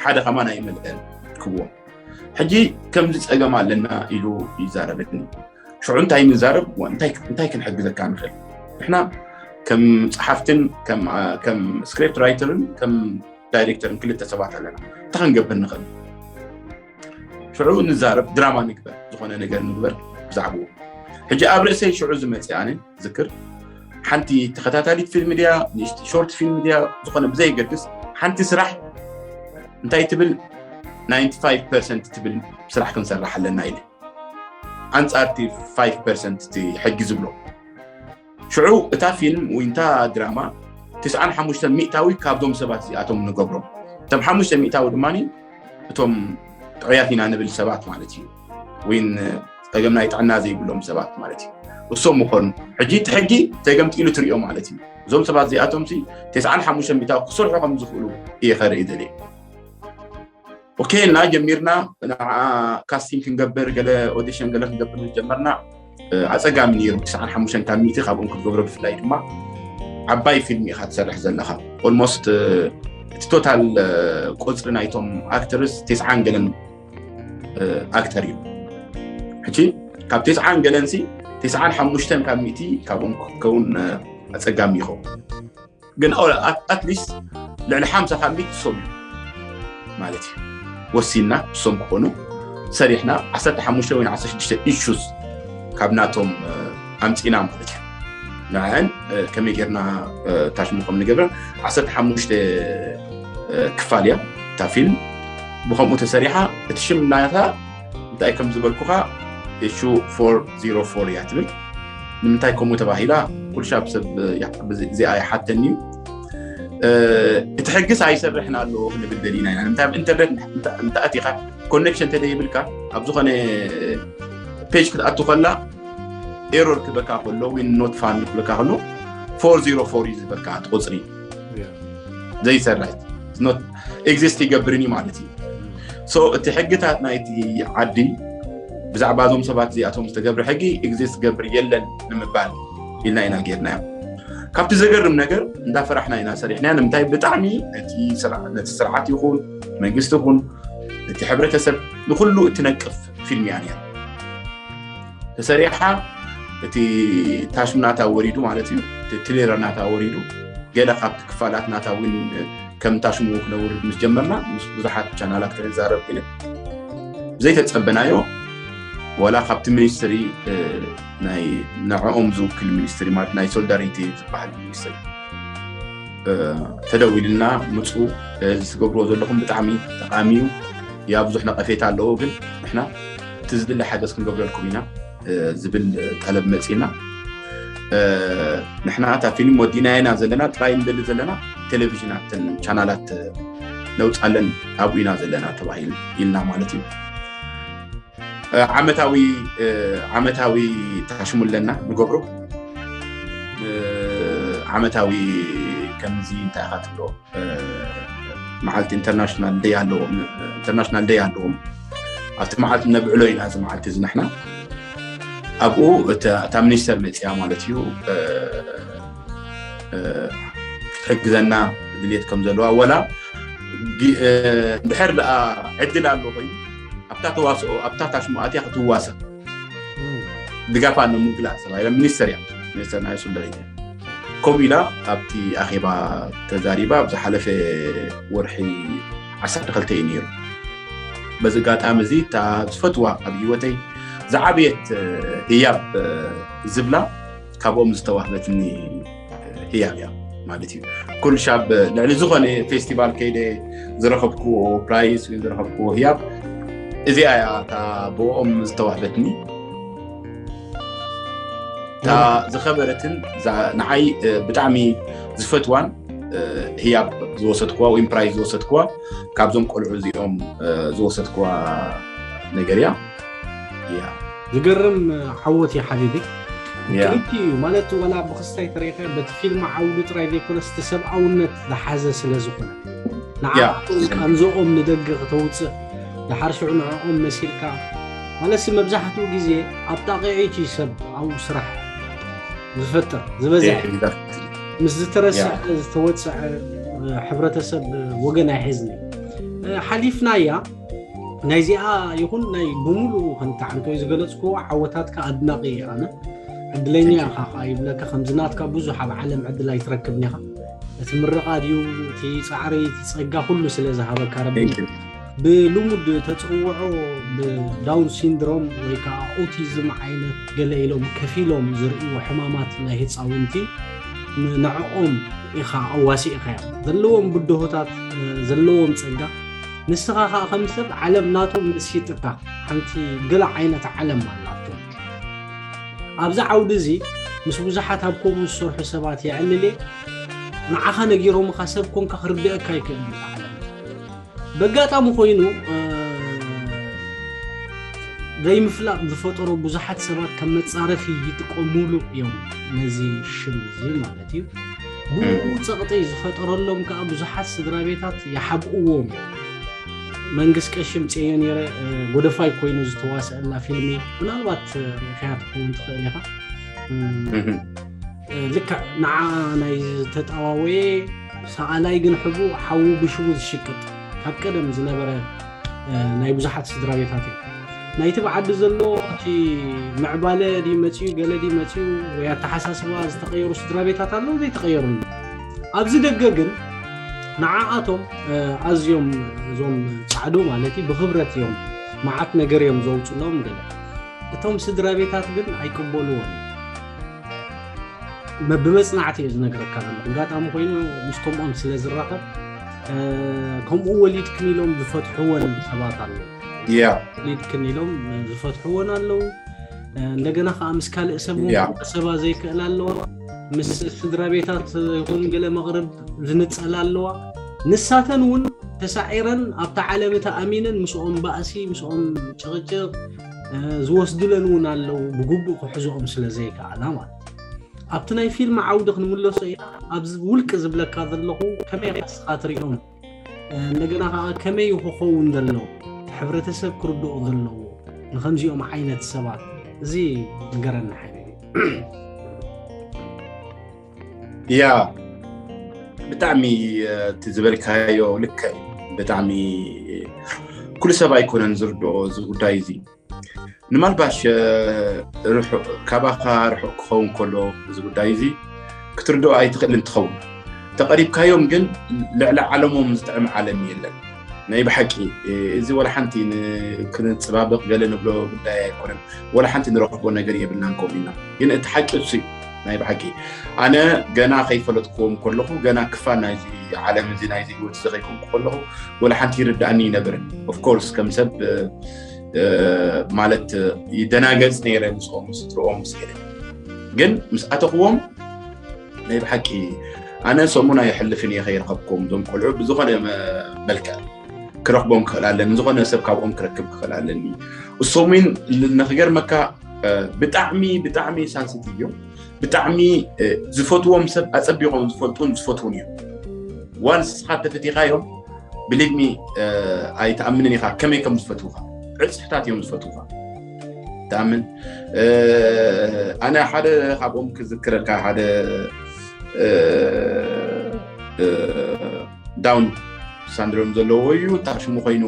ሓደ ከማን ኣይመልአን ክብዎም። ሕጂ ከምዚ ፀገም ኣለና ኢሉ ይዛረበኒ። ሽዑ እንታይ ንዛረብ? እንታይ ክንሕግዘካ ንኽእል? ንሕና ከም ፀሓፍትን ከም ስክሪፕት ራይተርን ከም ዳይሬክተርን ክልተ ሰባት ኣለና። እንታይ ክንገብር ንኽእል? ሽዑ ንዛረብ፣ ድራማ ንግበር፣ ዝኾነ ነገር ንግበር ብዛዕባኡ። ሕጂ ኣብ ርእሰይ ሽዑ ዝመፅእ፣ ኣነ ዝክር፣ ሓንቲ ተኸታታሊት ፊልም ድያ፣ ንእሽቲ ሾርት ፊልም ድያ፣ ዝኾነ ብዘይገድስ ሓንቲ ስራሕ እንታይ ትብል፣ ናይንቲ ፋይቭ ፐርሰንት ትብል ስራሕ ክንሰርሕ ኣለና ኢለ። ኣንጻር እቲ ፋይቭ ፐርሰንት እቲ ሕጊ ዝብሎ። ሽዑ እታ ፊልም ወይ እንታ ድራማ ትስዓን ሓሙሽተ ሚእታዊ ካብዞም ሰባት እዚኣቶም ንገብሮም። እቶም ሓሙሽተ ሚእታዊ ድማ እቶም ጥዑያት ኢና ንብል ሰባት ማለት እዩ። ወይ ጸገም ናይ ጥዕና ዘይብሎም ሰባት ማለት እዩ። እሶም ምኾኑ። ሕጂ እቲ ሕጊ ተገምጢሉ ትሪኦ ማለት እዩ። እዞም ሰባት እዚኣቶም ሲ ተስዓን ሓሙሽተ ሚእታዊ ክሰርሑ ከም ዝኽእሉ እየ ከርኢ ደልየ። ኦኬ፣ እና ጀሚርና ንዓ ካስቲንግ ክንገብር፣ ገለ ኦዲሽን ገለ ክንገብር ምስ ጀመርና፣ እ፣ ኣጸጋሚ ነይሩ። ትስዓን ሓሙሽተን ካብ ሚእቲ ካብኦም ክትገብሮ፣ ብፍላይ ድማ ዓባይ ፊልም ኢኻ ትሰርሕ ዘለኻ። ኦልሞስት፣ እ፣ እቲ ቶታል፣ እ፣ ቁጽሪ ናይቶም ኣክተርስ ተስዓን ገለን፣ እ፣ ኣክተር እዩ። ሕጂ ካብ ተስዓን ገለንሲ ተስዓን ሓሙሽተን ካብ ሚእቲ ካብኦም ክትከውን፣ እ፣ ኣጸጋሚ ይኸውን። ግን ኣትሊስት ልዕሊ ሓምሳ ካብ ሚእቲ እሶም እዮም ማለት እዩ። ወሲንና እሶም ክኾኑ ሰሪሕና፣ ዓሰርተ ሓሙሽተ ወይ ዓሰርተ ሽዱሽተ ኢሹስ ካብ ናቶም፣ እ፣ ኣምፂና ማለት እዩ። ንዐን፣ እ፣ ከመይ ጌርና፣ እ፣ ታሽሙ ከም ንገብረን ዓሰርተ ሓሙሽተ፣ እ፣ ክፋል እያ እታ ፊልም። ብኸምኡ ተሰሪሓ፣ እቲ ሽም ናታ እንታይ ከም ዝበልኩኻ፣ ኢሹ ፎር ዜሮ ፎር እያ ትብል። ንምንታይ ከምኡ ተባሂላ? ኩሉ ሻብ ሰብ፣ ያ፣ ብዚ-፣ እዚኣ ይሓተኒ እዩ። እ፣ እቲ ሕግስ ኣይሰርሕን ኣሎ ክንብል ደሊና ኢና። ንምንታይ? ኣብ ኢንተርኔት እንተ-፣ እንተ-፣ እንተኣቲኻ፣ ኮኔክሽን እንተዘይብልካ፣ ኣብ ዝኾነ ፔጅ ክትኣቱ ከላ፣ ኤሮር ክበካ ከሎ፣ ዊን ኖት ፋውንድ ክብለካ ከሎ፣ ፎር ዜሮ ፎር እዩ ዝበካ፣ እቲ ቁጽሪ። ያ። ዘይሰርሕ፣ ኖት ኤግዚስት ይገብርን እዩ ማለት እዩ። ሶ፣ እቲ ሕግታት ናይቲ ዓዲ ብዛዕባ እዞም ሰባት እዚኣቶም ዝተገብረ ሕጊ ኤግዚስት ገብር የለን ንምባል ኢልና ኢና ጌርናዮ። ካብቲ ዘገርም ነገር እንዳፈራሕና ኢና ሰሪሕናዮ። ንምንታይ? ብጣዕሚ ነቲ ስርዓ-፣ ነቲ ስርዓት ይኹን መንግስቲ ይኹን ነቲ ሕብረተሰብ ንኹሉ እትነቅፍ ፊልም እያ ነይራ። ተሰሪሓ፣ እቲ ታሽም ናታ ወሪዱ ማለት እዩ፣ እቲ ትሌረር ናታ ወሪዱ፣ ገለ ካብቲ ክፋላት ናታ እውን ከም ታሽሙ ክነውርድ ምስ ጀመርና፣ ምስ ብዙሓት ቻናላት ክንዛረብ ኢለ። ዘይተጸበናዮ፣ ዋላ ካብቲ ሚኒስትሪ፣ እ፣ ናይ ንዕኦም ዝውክል ሚኒስትሪ ማለት ናይ ሶሊዳሪቲ ዝበሃል ሚኒስትሪ፣ እ፣ ተደዊልና፣ ምጹ፣ እ፣ እዚ ትገብርዎ ዘለኹም ብጣዕሚ ጠቓሚ እዩ። ያ ብዙሕ ነቐፌታ ኣለዎ፣ ግን ንሕና እቲ ዝድለ ሓገዝ ክንገብረልኩም ኢና፣ እ፣ ዝብል ጠለብ መጺእና። እ፣ ንሕና እታ ፊልም ወዲእናያ ኢና ዘለና፣ ጥራይ ንደሊ ዘለና ቴሌቪዥናትን ቻናላት ነውጻለን ኣብኡ ኢና ዘለና ተባሂሉ ኢልና ማለት እዩ። እ፣ ዓመታዊ፣ እ፣ ዓመታዊ ታሽሙ ኣለና ንገብሮ። እ፣ ዓመታዊ ከምዚ እንታይ ኢኻ ትብሎ፣ እ፣ መዓልቲ ኢንተርናሽናል ደይ ኣለዎም፣ ኢንተርናሽናል ደይ ኣለዎም። ኣብቲ መዓልቲ ነብዕሎ ኢና እዚ መዓልቲ እዚ ንሕና። ኣብኡ እታ፣ እታ ሚኒስተር መጺኣ ማለት እዩ፣ እ፣ እ፣ ክትሕግዘና ድልየት ከም ዘለዋ፣ ወላ ድሕር ደኣ ዕድል ኣሎ ኮይኑ ኣብታ ተዋስኦ ኣብታ ታሽሙ ኣትያ ክትዋሰ ድጋፋ ንምግላእ ሰብኣይ ሚኒስተር እያ። ሚኒስተር ናይ ሱዳን እያ። ከምኡ ኢላ ኣብቲ ኣኼባ ተዛሪባ ኣብ ዝሓለፈ ወርሒ ዓሰርተ ክልተ እዩ ነይሩ። በዚ ኣጋጣሚ እዚ እታ ዝፈትዋ ኣብ ህይወተይ ዝዓበየት ህያብ ዝብላ ካብኦም ዝተዋህበትኒ ህያብ እያ ማለት እዩ። ኩሉ ሻብ ልዕሊ ዝኾነ ፌስቲቫል ከይደ ዝረኸብክዎ ፕራይስ ወይ ዝረኸብክዎ ህያብ እዚኣ እያ እታ ብኦም ዝተዋህበትኒ እታ ዝኸበረትን ንዓይ ብጣዕሚ ዝፈትዋን ህያብ ዝወሰድክዋ ወይ ፕራይዝ ዝወሰድክዋ ካብዞም ቆልዑ እዚኦም ዝወሰድክዋ ነገር እያ። እያ ዝገርም ዓወት እዩ ሓቢቢ። ክልቲ እዩ ማለት ዋላ ብክስታይ ተሪኸ በቲ ፊልም ዓውዱ ጥራይ ዘይኮነስ እቲ ሰብኣውነት ዝሓዘ ስለ ዝኾነ ንዓም ቃንዝኦም ንደገ ክተውፅእ ድሓር ሽዑ ንዕኦም መሲልካ ማለት መብዛሕትኡ ግዜ ኣብ ጣቂዒት እዩ ሰብ ኣብኡ ስራሕ ዝፈጥር ዝበዝሕ ምስ ዝተረስዐ ዝተወፀዐ ሕብረተሰብ ወገን ኣይሕዝኒ ሓሊፍናያ ናይዚኣ ይኹን ናይ ብምሉኡ ከምቲ ዓንቶይ ዝገለፅኩዎ ዓወታትካ ኣድናቂ እየ ኣነ ዕድለኛ ኢኻ ከዓ ይብለካ ከምዚ ናትካ ብዙሕ ኣብ ዓለም ዕድል ኣይትረክብን ኢኻ እቲ ምርቓ ድዩ እቲ ፃዕሪ እቲ ፀጋ ኩሉ ስለ ዝሃበካ ረቢ ብልሙድ ተፅውዖ ብዳውን ሲንድሮም ወይ ከዓ ኦቲዝም ዓይነት ገለ ኢሎም ከፊሎም ዝርእይዎ ሕማማት ናይ ህፃውንቲ ንዕኦም ኢኻ ኣዋሲእኻዮም ዘለዎም ብድሆታት ዘለዎም ፀጋ ንስኻ ከዓ ከም ሰብ ዓለም ናቶም ምስ ሽጥካ ሓንቲ ገለ ዓይነት ዓለም ኣላቶም ኣብዚ ዓውዲ እዚ ምስ ብዙሓት ኣብ ከምኡ ዝሰርሑ ሰባት የዕልል ንዓኻ ነጊሮምኻ ሰብ ኮንካ ክርድአካ ይክእል እዩ በጋጣሚ ኮይኑ ዘይምፍላጥ ዝፈጠሮ ብዙሓት ሰባት ከም መፃረፊ ይጥቀሙሉ እዮም ነዚ ሽም እዚ ማለት እዩ ብኡ ፀቕጢ ዝፈጠረሎም ከዓ ብዙሓት ስድራ ቤታት ይሓብእዎም መንግስት ቀሽም ፅዮ ነረ ጎደፋይ ኮይኑ ዝተዋሰአላ ፊልሚ ምናልባት ሪኢኻያ ትኸውን ትኽእል ኢኻ ልክዕ ንዓ ናይ ዝተጠዋወየ ሰኣላይ ግን ሕቡ ሓዉ ብሽቡ ዝሽቅጥ ካብ ቀደም ዝነበረ ናይ ብዙሓት ስድራ ቤታት እዩ ናይቲ ብዓዲ ዘሎ እቲ ምዕባለ ድዩ መፅኡ ገለ ድዩ መፅኡ ወይ ኣተሓሳስባ ዝተቐየሩ ስድራ ቤታት ኣለዉ ዘይተቐየሩ ኣብዚ ደገ ግን ንዓኣቶም ኣዝዮም እዞም ፃዕዱ ማለት እዩ ብክብረት እዮም መዓት ነገር እዮም ዘውፅሎም ገለ እቶም ስድራ ቤታት ግን ኣይቅበልዎን ብመፅናዕቲ እዩ ዝነግረካ ዘሎ ኣጋጣሚ ኮይኑ ምስ ከምኦም ስለ ዝራኸብ ከምኡ ወሊድክን ኢሎም ዝፈትሕወን ሰባት ኣለዉ ወሊድክን ኢሎም ዝፈትሕወን ኣለዉ እንደገና ከዓ ምስ ካልእ ሰብ ሰባ ዘይክእል ኣለዋ ምስ ስድራ ቤታት ይኹን ገለ መቕርብ ዝንፀላ ኣለዋ ንሳተን እውን ተሳዒረን ኣብታ ዓለም እታ ኣሚነን ምስኦም ባእሲ ምስኦም ጭቕጭቕ ዝወስዱለን እውን ኣለዉ ብግቡእ ክሕዝኦም ስለ ዘይከኣላ ማለት ኣብቲ ናይ ፊልም ዓውዲ ክንምለሶ ኢና ኣብዚ ውልቂ ዝብለካ ዘለኹ ከመይ ስኻ ትሪኦም እንደገና ከዓ ከመይ ክኸውን ዘለዎ ሕብረተሰብ ክርድኦ ዘለዎ ንከምዚኦም ዓይነት ሰባት እዚ ንገረና ሓቢቢ ያ ብጣዕሚ እቲ ዝበልካዮ ልክዕ ብጣዕሚ ኩሉ ሰብ ኣይኮነን ዝርድኦ እዚ ጉዳይ እዚ ንማልባሽ ካባኻ ርሑቕ ክኸውን ከሎ እዚ ጉዳይ እዚ ክትርድኦ ኣይትኽእልን ትኸውን ተቐሪብካዮም ግን ልዕሊ ዓለሞም ዝጥዕም ዓለም የለን ናይ ብሓቂ እዚ ወላ ሓንቲ ክንፅባበቕ ገለ ንብሎ ጉዳይ ኣይኮነን ወላ ሓንቲ ንረኽቦ ነገር የብልናን ከምኡ ኢና ግን እቲ ሓቂ እሱ ናይ ብሓቂ ኣነ ገና ከይፈለጥክዎም ከለኹ ገና ክፋል ናይዚ ዓለም እዚ ናይዚ ህይወት እዚ ከይኮንኩ ከለኹ ወላ ሓንቲ ይርዳእኒ ይነበርን ኦፍኮርስ ከም ሰብ ማለት ይደናገፅ ነይረ ምስኦም ስድርኦም ምስ ሄደ ግን ምስ ኣተኽዎም ናይ ብሓቂ ኣነ ሰሙን ኣይሕልፍን እየ ከይረኸብኩም እዞም ቆልዑ ብዝኾነ መልክዕ ክረኽቦም ክኽእል ኣለኒ ዝኾነ ሰብ ካብኦም ክረክብ ክኽእል ኣለኒ እሶምን ንክገርመካ ብጣዕሚ ብጣዕሚ ሳንስቲቭ እዮም ብጣዕሚ ዝፈትዎም ሰብ ኣፀቢቖም ዝፈልጡን ዝፈትውን እዮም ዋንስ ስኻ ተፈቲኻዮም ብሊቭ ሚ ኣይትኣምንን ኢኻ ከመይ ከም ዝፈትውኻ ዕፅፍታት እዮም ዝፈትውኻ ትኣምን ኣነ ሓደ ካብኦም ክዝክረልካ ሓደ ዳውን ሳንድሮም ዘለዎ እዩ። ታሽሙ ኮይኑ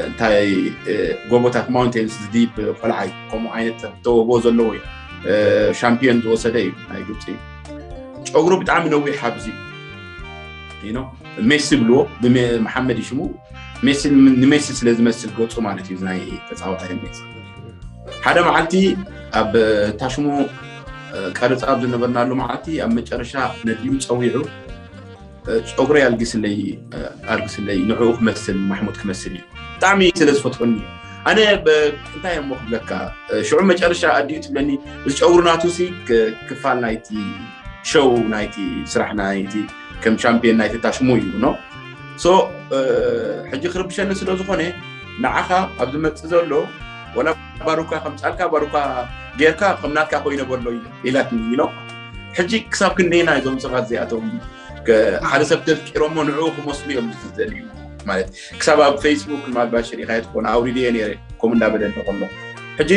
እንታይ ጎቦታት ማውንቴንስ ዝድይብ ቆልዓ እዩ። ከምኡ ዓይነት ተውህቦ ዘለዎ እዩ። ሻምፒዮን ዝወሰደ እዩ ናይ ግብፂ። ጨጉሩ ብጣዕሚ ነዊሕ ኣብዚ ሜሲ ብልዎ፣ መሓመድ ሽሙ። ሜሲ ንሜሲ ስለ ዝመስል ገፁ ማለት እዩ ናይ ተፃወታይ ሜሲ። ሓደ መዓልቲ ኣብ ታሽሙ ቀረፃ ኣብ ዝነበርናሉ መዓልቲ ኣብ መጨረሻ ነዲኡ ፀዊዑ ጨጉረይ ኣልግስለይ ኣልግስለይ ንዕኡ ክመስል ማሕሙድ ክመስል እዩ። ብጣዕሚ ስለ ዝፈትወኒ ኣነ እንታይ እሞ ክብለካ ሽዑ መጨረሻ ኣዲኡ ትብለኒ እዚ ጨጉሩ ናቱ ሲ ክፋል ናይቲ ሸው ናይቲ ስራሕ ናይቲ ከም ሻምፒዮን ናይቲ ታሽሙ እዩ ኖ ሶ ሕጂ ክርብሸኒ ስለ ዝኾነ ንዓኻ ኣብ ዝመፅእ ዘሎ ወላ ባሩካ ከምፃልካ ባሩካ ጌርካ ከም ናትካ ኮይነ በሎ ኢላትኒ ኢሎ ሕጂ ክሳብ ክንደይና እዞም ሰባት እዚኣቶም ሓደ ሰብ ተፍቂሮሞ ንዕኡ ክመስሉ እዮም ዝደልዩ ማለት ክሳብ ኣብ ፌስቡክ ማልባሽ ሪኻየ ትኾነ ኣውሪድየ ነይረ ከምኡ እንዳበለ እንተኮሎ ሕጂ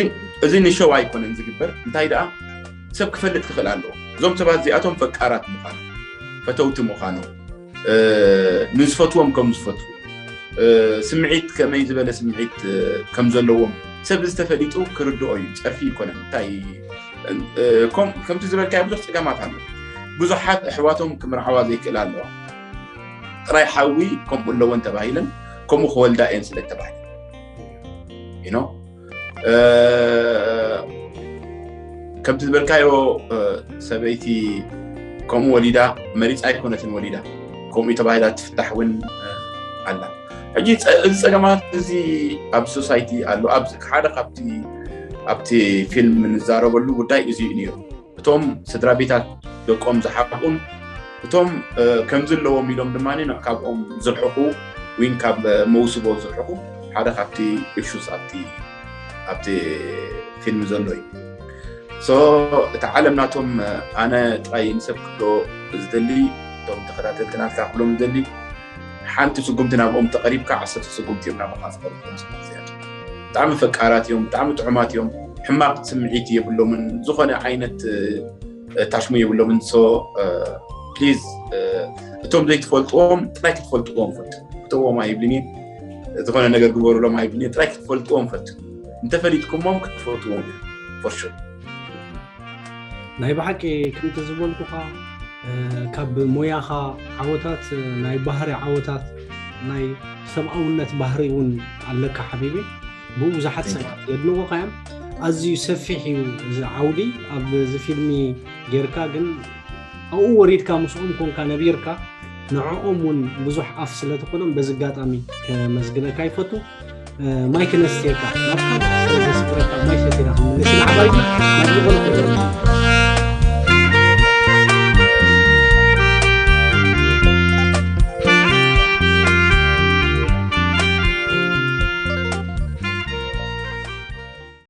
እዚ ንሸው ኣይኮነን ዝግበር እንታይ ደኣ ሰብ ክፈልጥ ክኽእል ኣለዎ እዞም ሰባት እዚኣቶም ፈቃራት ምዃኑ ፈተውቲ ምዃኑ ንዝፈትዎም ከም ዝፈትዉ ስምዒት ከመይ ዝበለ ስምዒት ከም ዘለዎም ሰብ ዝተፈሊጡ ክርድኦ እዩ ፀርፊ ይኮነን እንታይ ከምቲ ዝበልካዮ ብዙሕ ፀገማት ኣሎ ብዙሓት ኣሕዋቶም ክምርዓዋ ዘይክእል ኣለዋ ጥራይ ሓዊ ከምኡ ኣለወን ተባሂለን ከምኡ ክወልዳ እየን ስለ ተባሂለን ከምቲ ዝበልካዮ ሰበይቲ ከምኡ ወሊዳ መሪፃ ኣይኮነትን ወሊዳ ከምኡ ተባሂላ ትፍታሕ እውን ኣላ ሕጂ እዚ ፀገማት እዚ ኣብ ሶሳይቲ ኣሎ ኣብዚ ሓደ ካብቲ ኣብቲ ፊልም ንዛረበሉ ጉዳይ እዚ እዩ ነይሩ እቶም ስድራ ቤታት ደቆም ዝሓቁን እቶም ከምዚ ኣለዎም ኢሎም ድማ ካብኦም ዝርሕቁ ወይን ካብ መውስቦ ዝርሕቁ ሓደ ካብቲ እሹስ ኣብቲ ኣብቲ ፊልም ዘሎ እዩ ሶ እቲ ዓለም ናቶም ኣነ ጥራይ ንሰብ ክብሎ ዝደሊ እቶም ተኸታተልቲ ናትካ ክብሎም ዝደሊ ሓንቲ ስጉምቲ ናብኦም ተቐሪብካ ዓሰርተ ስጉምቲ እዮም ናባኻ ዝቐርቡ እዚኣቶም ብጣዕሚ ፈቃራት እዮም ብጣዕሚ ጥዑማት እዮም ሕማቅ ስምዒት የብሎምን ዝኾነ ዓይነት ታሽሙ የብሎምን ሶ ፕሊዝ እቶም ዘይትፈልጥዎም ጥራይ ክትፈልጥዎም ፈት ክተዎም ኣይብልን ዝኾነ ነገር ግበሩሎም ኣይብልን ጥራይ ክትፈልጥዎም ፈት እንተፈሊጥኩሞም ክትፈትዎም ፎርሹ ናይ ብሓቂ ከምቲ ዝበልኩኻ ካብ ሞያኻ ዓወታት ናይ ባህሪ ዓወታት ናይ ሰብኣውነት ባህሪ እውን ኣለካ ሓቢቢ ብኡ ብዙሓት ሰባት የድንቑኻ እዮም ኣዝዩ ሰፊሕ እዩ እዚ ዓውዲ ኣብዚ ፊልሚ ጌርካ ግን ኣብኡ ወሪድካ ምስኦም ኮንካ ነቢርካ ንዕኦም እውን ብዙሕ ኣፍ ስለትኾኖም በዚ ኣጋጣሚ ከመስግነካ ይፈቱ ማይ ክነስቴካ ናብካ ስለዘስግረካ ማይ ሰቲና ክንምለስ ኢና ዓባይቲ ናብ ዝኾነ